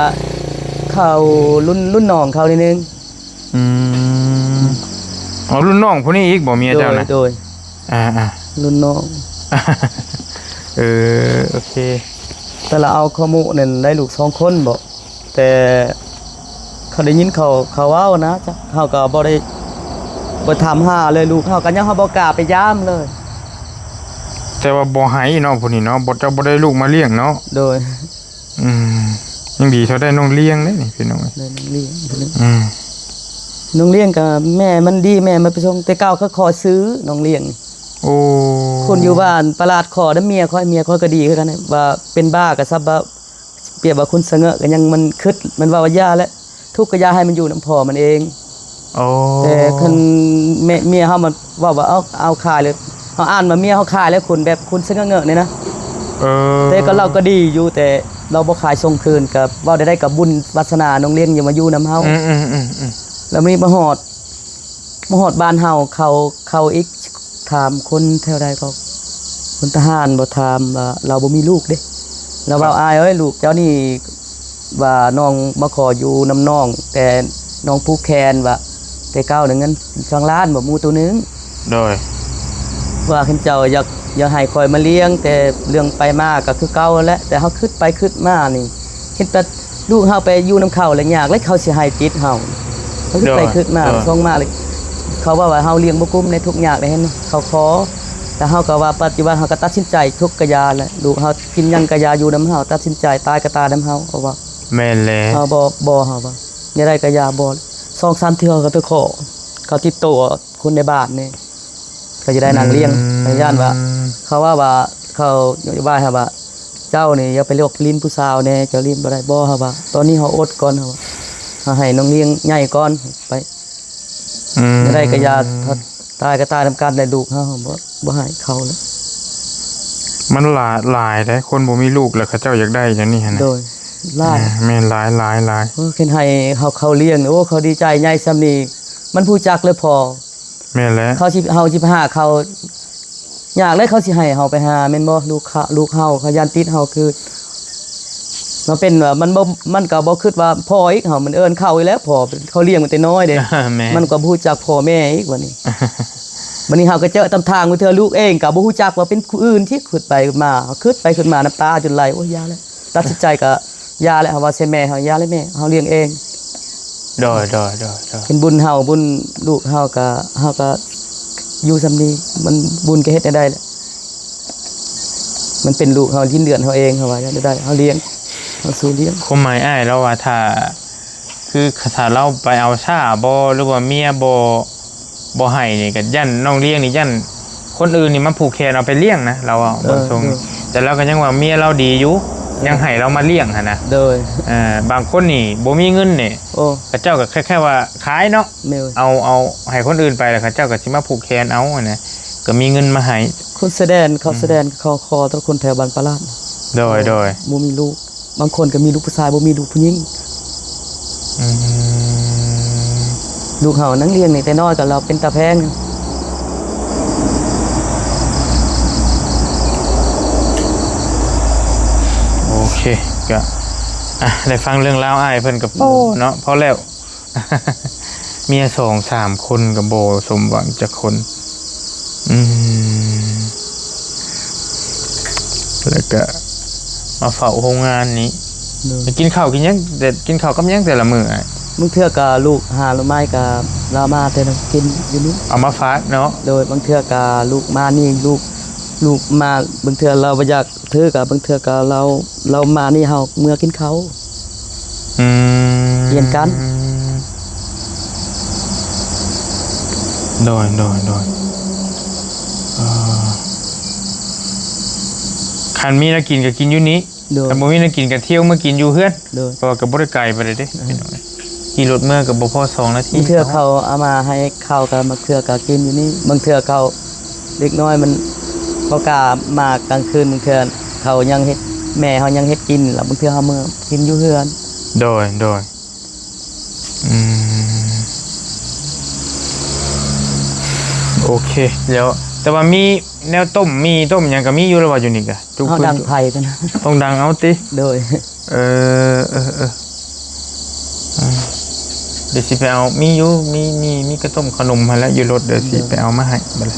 ເຂົ້າລຸ້ນ ລຸ້ນນ້ອງເຂົາໜ້ອຍໜຶ່ງ ອືມ ເອົາລຸ້ນນ້ອງຜູ້ນີ້ອີກບໍ່ ເມຍເຈົ້ານະ? ໂດຍ ໂດຍ ອ່າໆ ລຸ້ນນ້ອງ. ເອີ ໂອເຄ. ແຕ່ລະເອົາຂະໂມະນັ້ນໄດ້ລູກສອງຄົນບໍ? ແຕ່ເຂົາໄດ້ຍິນເຂົາ ເຂົາເວົ້ານະ ເຮົາກໍບໍ່ໄດ້ ບໍ່ຖາມຫາເລີຍ ລູກເຮົາກໍຍັງ ເຮົາບໍ່ກ້າໄປຢາມເລີຍ. ແຕ່ວ່າບໍ່ໃຫ້ເນາະ ຜູ້ນີ້ເນາະ ບໍ່ ເຈົ້າບໍ່ໄດ້ລູກມາລ້ຽງເນາະ. ໂດຍ. ອືມ ຍັງດີເທົ່າໄດ້ນ້ອງລ້ຽງເດ້ນີ້ພີ່ນ້ອງເອີຍ. ໄດ້ນ້ອງລ້ຽງ ອືມ ນ້ອງລ້ຽງກໍແມ່ມັນດີ ແມ່ມັນໄປສົ່ງ ແຕ່ເກົ່າເຂົາຂໍຊື້ນ້ອງລ້ຽງ. ໂອ້ ຄົນຢູ່ບ້ານປະຫຼາດຂໍນຳເມຍຂ້ອຍ ເມຍຂ້ອຍກໍດີຄືກັນ ວ່າເປັນບ້າກໍຊະ ປຽບວ່າຄົນສະເຫງີຍກໍຍັງ ມັນຄຶດ ມັນເວົ້າວ່າຢ່າແຫຼະ ທຸກກໍຢ່າໃຫ້ມັນຢູ່ນຳພໍ່ມັນເອງ. ໂອ້ ແຕ່ຄັນແມ່ ເມຍເຮົາມັນເວົ້າວ່າ ເອົາ ເອົາຂາຍເລີຍ ເຮົາອ່ານວ່າເມຍເຮົາຂາຍແລ້ວ ຄົນແບບຄົນສະເຫງີຍນີ້ນະ. ເອີ ແຕ່ກໍລາວກໍດີຢູ່ ແຕ່ລາວບໍ່ຂາຍສົ່ງຄືນ ກໍເວົ້າແນວໃດກໍບຸນວາສະໜານ້ອງລ້ຽງຍັງມາຢູ່ນຳເຮົາ. ອືມໆໆໆ ແລ້ວມື້ນີ້ມາຮອດ ມາຮອດບ້ານເຮົາ ເຂົາ ເຂົາອີກຖາມຄົນແຖວໃດກໍ ຄົນທະຫານບໍ ຖາມວ່າລາວບໍ່ມີລູກເດ້ ລາວເວົ້າ ອາຍເອີຍ ລູກເຈົ້ານີ້ ວ່ານ້ອງມາຂໍຢູ່ນຳນ້ອງ ແຕ່ນ້ອງຜູກແຂນວ່າ ແຕ່ເກົ່ານະເງິນສອງລ້ານບໍ ໝູໂຕໜຶ່ງ. ໂດຍ. ວ່າຄັນເຈົ້າຢາກ ຢາກໃຫ້ຂ້ອຍມາລ້ຽງ ແຕ່ເລື່ອງໄປມາກໍຄືເກົ່າຫັ້ນແຫຼະ ແຕ່ເຮົາຄຶດໄປຄຶດມານີ້ ເຫັນແຕ່ລູກເຮົາໄປຢູ່ນຳເຂົາແລ້ວຍາກ ແລ້ວເຂົາຊິໃຫ້ຕິດເຮົາ ເຮົາຄຶດໄປຄຶດມາ ໂດຍ ໂດຍ ສົ່ງມາເລີຍ ເຂົາເວົ້າວ່າເຮົາລ້ຽງບໍ່ກຸ້ມໃນທຸກຍາກໃນເຫັນເຂົາຂໍ ແຕ່ເຮົາກໍວ່າປັດຈຸບັນເຮົາກໍຕັດສິນໃຈທຸກກະຢ່າແຫຼະ ລູກເຮົາກິນຫຍັງກະຢ່າຢູ່ນຳເຮົາ ຕັດສິນໃຈຕາຍກໍຕາຍນຳເຮົາ ເຂົາວ່າ. ແມ່ນແຫຼະ ເຮົາບໍ່ ບໍ່ ເຮົາວ່າແນວໃດກໍຢ່າ ບໍ່ ສອງສາມເທື່ອເຂົາໄປຂໍ ເຂົາຕິດໂຕຄົນໃນບ້ານນີ້ ເຂົາຈະໄດ້ນັ່ງລ້ຽງ ອືມ ເຂົາຢ້ານວ່າ ເຂົາວ່າ ວ່າເຂົານະໂຍບາຍເຮົາວ່າ ເຈົ້ານີ້ຢ່າໄປຫຼອກຫຼິ້ນຜູ້ສາວແດ່ ເຈົ້າຫຼິ້ນບໍ່ໄດ້ບໍ່ ເຮົາວ່າ ຕອນນີ້ເຮົາອົດກ່ອນ ເຮົາວ່າ ເຮົາໃຫ້ນ້ອງລ້ຽງໃຫຍ່ກ່ອນໄປ ອືມ ແນວໃດກໍຢ່າ ຖ້າຕາຍກໍຕາຍນຳກັນແຫຼະ ລູກເຮົາ ເຮົາບໍ່ ບໍ່ໃຫ້ເຂົາແລ້ວ. ມັນຫຼາຍ ຫຼາຍເດ້ ຄົນບໍ່ມີລູກແລ້ວເຂົາເຈົ້າຢາກໄດ້ແນວນີ້ຫັ້ນນະ. ໂດຍ ຫຼາຍ ແມ່ນ ຫຼາຍ ຫຼາຍ ຫຼາຍ. ໂອ້ ຄັນໃຫ້ເຮົາ ເຂົາລ້ຽງ ໂອ້ ເຂົາດີໃຈໃຫຍ່ຊ່ຳນີ້ ມັນຮູ້ຈັກແລ້ວພໍ. ແມ່ນແຫຼະ ເຂົາຊິ ເຮົາຊິໄປຫາເຂົາຍາກເລີຍ ເຂົາຊິໃຫ້ເຮົາໄປຫາແມ່ນບໍ່? ລູກເຂົາ ລູກເຮົາ ເຂົາຢ້ານຕິດເຮົາຄື ມາເປັນວ່າມັນບໍ່ ມັນກໍບໍ່ຄິດວ່າພໍ່ອີກ ເຮົາມັນເອີ້ນເຂົາອີກແລ້ວ ພໍ່ເຂົາລ້ຽງມາແຕ່ນ້ອຍເດ້ ແມ່ນ ມັນກໍບໍ່ຮູ້ຈັກພໍ່ແມ່ອີກບັດນີ້ ບັດນີ້ເຮົາກໍເຈີຕຳທາງ ບາງເທື່ອລູກເອງກໍບໍ່ຮູ້ຈັກວ່າເປັນຜູ້ອື່ນ ທີ່ຄິດໄປຄິດມາ ເຮົາຄິດໄປຄິດມາ ນ້ຳຕາຈົນໄຫຼ ໂອ້ຍ ຢ່າແລ້ວ ຕັດສິນໃຈກໍ ຢ່າແຫຼະ ເຮົາວ່າໃສ່ແມ່ເຮົາ ຢ່າແຫຼະແມ່ ເຮົາລ້ຽງເອງ. ໂດຍ ໂດຍ ໂດຍ ໂດຍ ເປັນບຸນເຮົາ ບຸນລູກເຮົາກະ ເຮົາກະຢູ່ຊ່ຳນີ້ ມັນບຸນກະເຮັດແນວໃດແຫຼະ ມັນເປັນລູກເຮົາ ກິນເດືອນເຮົາເອງ ເຮົາວ່າແນວໃດ ເຮົາລ້ຽງ ເຮົາສູ້ລ້ຽງ. ຄວາມໝາຍອ້າຍລາວວ່າ ຖ້າ ຄື ຖ້າລາວໄປເອົາຊ້າບໍ ຫຼືວ່າເມຍບໍ່ ບໍ່ໃຫ້ນີ້ ກໍຢ້ານນ້ອງລ້ຽງນີ້ ຢ້ານຄົນອື່ນນີ້ມາຜູກແຂນເອົາໄປລ້ຽງນະ ລາວເວົ້າ ເອີ ເບິ່ງຊົງ ໂດຍ ແຕ່ລາວກໍຍັງວ່າເມຍລາວດີຢູ່ ເອີ ຍັງໃຫ້ລາວມາລ້ຽງຫັ້ນນະ ໂດຍ ເອີ ບາງຄົນນີ້ບໍ່ມີເງິນນີ້ ໂອ້ ເຂົາເຈົ້າກໍຄ້າຍໆວ່າຂາຍເນາະ ໂດຍ ເອົາ ເອົາໃຫ້ຄົນອື່ນໄປ ແລ້ວເຂົາເຈົ້າກໍຊິມາຜູກແຂນເອົາຫັ້ນນະ ກໍມີເງິນມາໃຫ້ ຄົນຊາຍແດນ ເຂົາ ອືມ ຊາຍແດນເຂົາຂໍແຕ່ຄົນແຖວບ້ານປາລາດ ໂດຍ ໂດຍ ໂດຍ ບໍ່ມີລູກ ບາງຄົນກໍມີລູກຜູ້ຊາຍ ບໍ່ມີລູກຜູ້ຍິງ ອືມ ລູກເຮົານັ່ງລ້ຽງນີ້ແຕ່ນ້ອຍກໍລາວເປັນຕາແພງ ໂອເຄ ກໍ ອ່ະ ໄດ້ຟັງເລື່ອງລາວອ້າຍເພິ່ນກໍພໍເນາະ ພໍແລ້ວ ເມຍສອງສາມຄົນກໍບໍ່ສົມຫວັງຈັກຄົນ ອືມ ແລ້ວກໍມາເຝົ້າໂຮງງານນີ້ ໂດຍ ກິນເຂົ້າກິນຫຍັງ ແຕ່ກິນເຂົ້າກັບຫຍັງແຕ່ລະມື້ອ້າຍ? ບາງເທື່ອກໍລູກຫາໜໍ່ໄມ້ກໍລາວມາແຕ່ກິນຢູ່ນີ້ ເອົາມາຝາກເນາະ ໂດຍ ບາງເທື່ອກໍລູກມານີ້ ລູກ ລູກມາ ບາງເທື່ອລາວບໍ່ຢາກ ຖືກະ ບາງເທື່ອກະລາວ ລາວມານີ້ເຮົາເມືອກິນເຂົ້າ ອືມ ປ່ຽນກັນ ໂດຍ ໂດຍ ໂດຍ ເອີ ຄັນມີແນວກິນກະກິນຢູ່ນີ້ ໂດຍ ຄັນບໍ່ມີແນວກິນກະທ່ຽວເມືອກິນຢູ່ເຮືອນ ໂດຍ ເພາະວ່າກະບໍ່ໄດ້ໄກປານໃດເດ້ ອືມ ຂີ່ລົດເມືອກະບໍ່ພໍສອງນາທີ ບາງເທື່ອເຂົາເອົາມາໃຫ້ເຂົ້າກະ ບາງເທື່ອກະກິນຢູ່ນີ້ ບາງເທື່ອເຂົາ ເດັກນ້ອຍມັນບໍ່ກ້າມາກາງຄືນ ບາງເທື່ອເຂົາຍັງເຮັດ ແມ່ເຮົາຍັງເຮັດກິນ ແລ້ວບາງເທື່ອເຮົາເມືອກິນຢູ່ເຮືອນ ໂດຍ ໂດຍ ອືມ ໂອເຄ ແລ້ວ ແຕ່ວ່າມີແນວຕົ້ມ ໝີ່ຕົ້ມຫຍັງກໍມີຢູ່ແລ້ວວ່າຢູ່ນີ້ກະ ເຮົາດັງໄຟເທົ່ານັ້ນ ຕ້ອງດັງເອົາຕິ ໂດຍ ເອີ ເອີ ເອີ ອືມ ດຽວຊິໄປເອົາ ມີຢູ່ ມີ ມີ ມີກະຕົ້ມຂະໜົມຫັ້ນແຫຼະຢູ່ລົດ ດຽວຊິໄປເອົາມາໃຫ້ບັດນີ້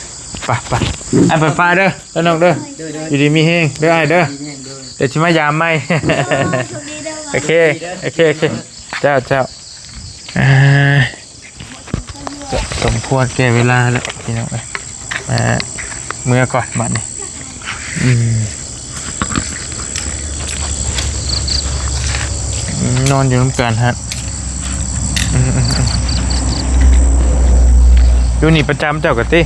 ໄປໆ ອ້າຍໄປປ້າເດີ ເດີນ້ອງເດີ ໂດຍໆ ຢູ່ດີມີແຮງເດີອ້າຍເດີ ດີແຮງ ໂດຍ ດຽວຊິມາຢາມໃໝ່ ໂອເຄ ໂອເຄ ໂອເຄ ເຈົ້າ ເຈົ້າ ອ່າ ກໍສົມຄວນແກ່ເວລາແລ້ວພີ່ນ້ອງເອີຍ ມາເມືອກ່ອນບັດນີ້ ອືມ ນອນຢູ່ນຳກັນຮະ ອືມໆໆ ຢູ່ນີ້ປະຈຳເຈົ້າກະຕິ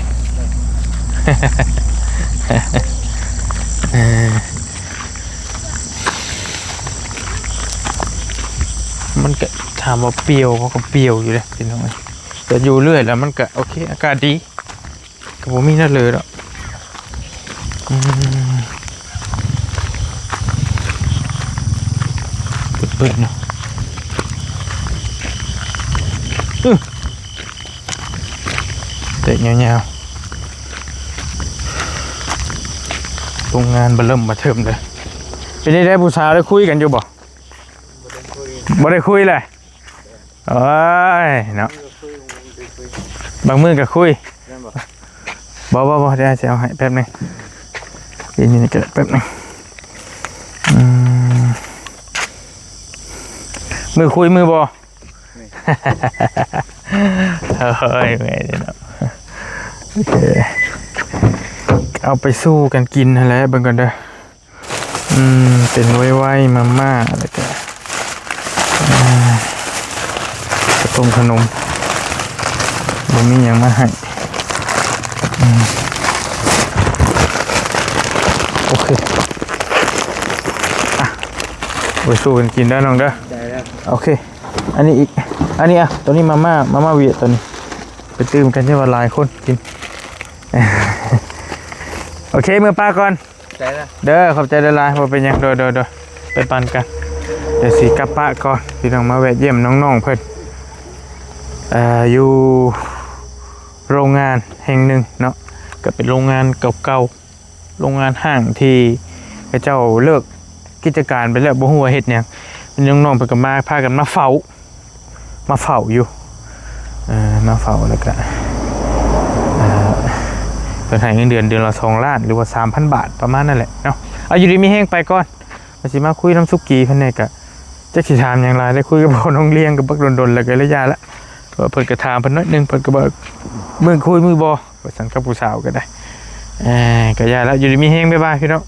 ເອີ ມັນກະ ຖາມວ່າປ່ຽວບໍ່ ກໍປ່ຽວຢູ່ເດ້ພີ່ນ້ອງເອີຍ ແຕ່ຢູ່ເລື້ອຍແລ້ວມັນກະໂອເຄ ອາກາດດີ ກໍບໍ່ມີແນວເລີດອກ ອືມ ເປີດໆ ເນາະ ອື ເຕະຍາວໆ. ໂຮງງານບໍ່ເລີ່ມບໍ່ເທີມເດີ. ເປັນໄດ໋ ຜູ້ສາວໄດ້ຄຸຍກັນຢູ່ບໍ່? ບໍ່ໄດ້ຄຸຍເລີຍ. ໂອ້ຍເນາະ ບາງມື້ກໍຄຸຍ. ບໍ່ ບໍ່ ບໍ່ ດຽວຊິເອົາໃຫ້ແປັບໜຶ່ງ. ນີ້ ນີ້ກໍໄດ້ ແປັບໜຶ່ງ. ອືມ ມື້ຄຸຍມື້ບໍ່? ໂອ້ຍ ເມື່ອຍເດເນາະ. ໂອເຄ ເອົາໄປສູ່ກັນກິນຫັ້ນແຫຼະ ເບິ່ງກ່ອນເດີ. ອືມ ເປັນໄວໆ ມາມ່າ ແລ້ວກະ ອ່າ ເຂົ້າຕົ້ມຂະໜົມ ບໍ່ມີຫຍັງມາໃຫ້. ອືມ ໂອເຄ ອ່ະ ໄປສູ່ກັນກິນເດີນ້ອງເດີ. ໂອເຄ ອັນນີ້ອີກ ອັນນີ້ ອ່ະ ໂຕນີ້ມາມ່າ ມາມ່າຫວຽດໂຕນີ້ ໄປຕື່ມກັນ ເຈົ້າວ່າຫຼາຍຄົນກິນ. ໂອເຄ ເມືອປາກ່ອນ. ໃຈລະ ເດີ ຂອບໃຈຫຼາຍໆ ບໍ່ເປັນຫຍັງ. ໂດຍ ໂດຍ ໂດຍ ໄປປັ່ນກັນ. ດຽວຊິກັບປະກ່ອນ ພີ່ນ້ອງ ມາແວະຢ້ຽມນ້ອງໆ ເພິ່ນ ເອີ ຢູ່ໂຮງງານແຫ່ງໜຶ່ງເນາະ ກໍເປັນໂຮງງານເກົ່າໆ ໂຮງງານຮ້າງທີ່ເຂົາເຈົ້າເລີກກິດຈະການໄປແລ້ວ ບໍ່ຮູ້ວ່າເຮັດຫຍັງ. ນ້ອງໆ ເພິ່ນກໍມາ ພາກັນມາເຝົ້າ ມາເຝົ້າຢູ່ ເອີ ມາເຝົ້າ ແລ້ວກະ ເອີ ເພິ່ນໃຫ້ເງິນເດືອນເດືອນລະສອງລ້ານ ຫຼືວ່າສາມພັນບາດ ປະມານນັ້ນແຫຼະເນາະ. ເອົາ ຢູ່ດີມີແຮງ ໄປກ່ອນ. ວ່າຊິມາຄຸຍນຳສຸກີເພິ່ນແດ່ ກະຈັກຊິຖາມຫຍັງຫຼາຍ ໄດ້ຄຸຍກັບພໍ່ນ້ອງລຽງ ກັບບັກດົນໆ ແລ້ວກະໄລຍະລະ. ເພິ່ນກະຖາມເພິ່ນໜ້ອຍໜຶ່ງ ເພິ່ນກະບອກມື້ຄຸຍມື້ບໍ່ ວ່າຊັ້ນ ກັບຜູ້ສາວກະໄດ້. ເອີ ກະຢ່າລະ ຢູ່ດີມີແຮງ ບາຍບາຍ ພີ່ນ້ອງ.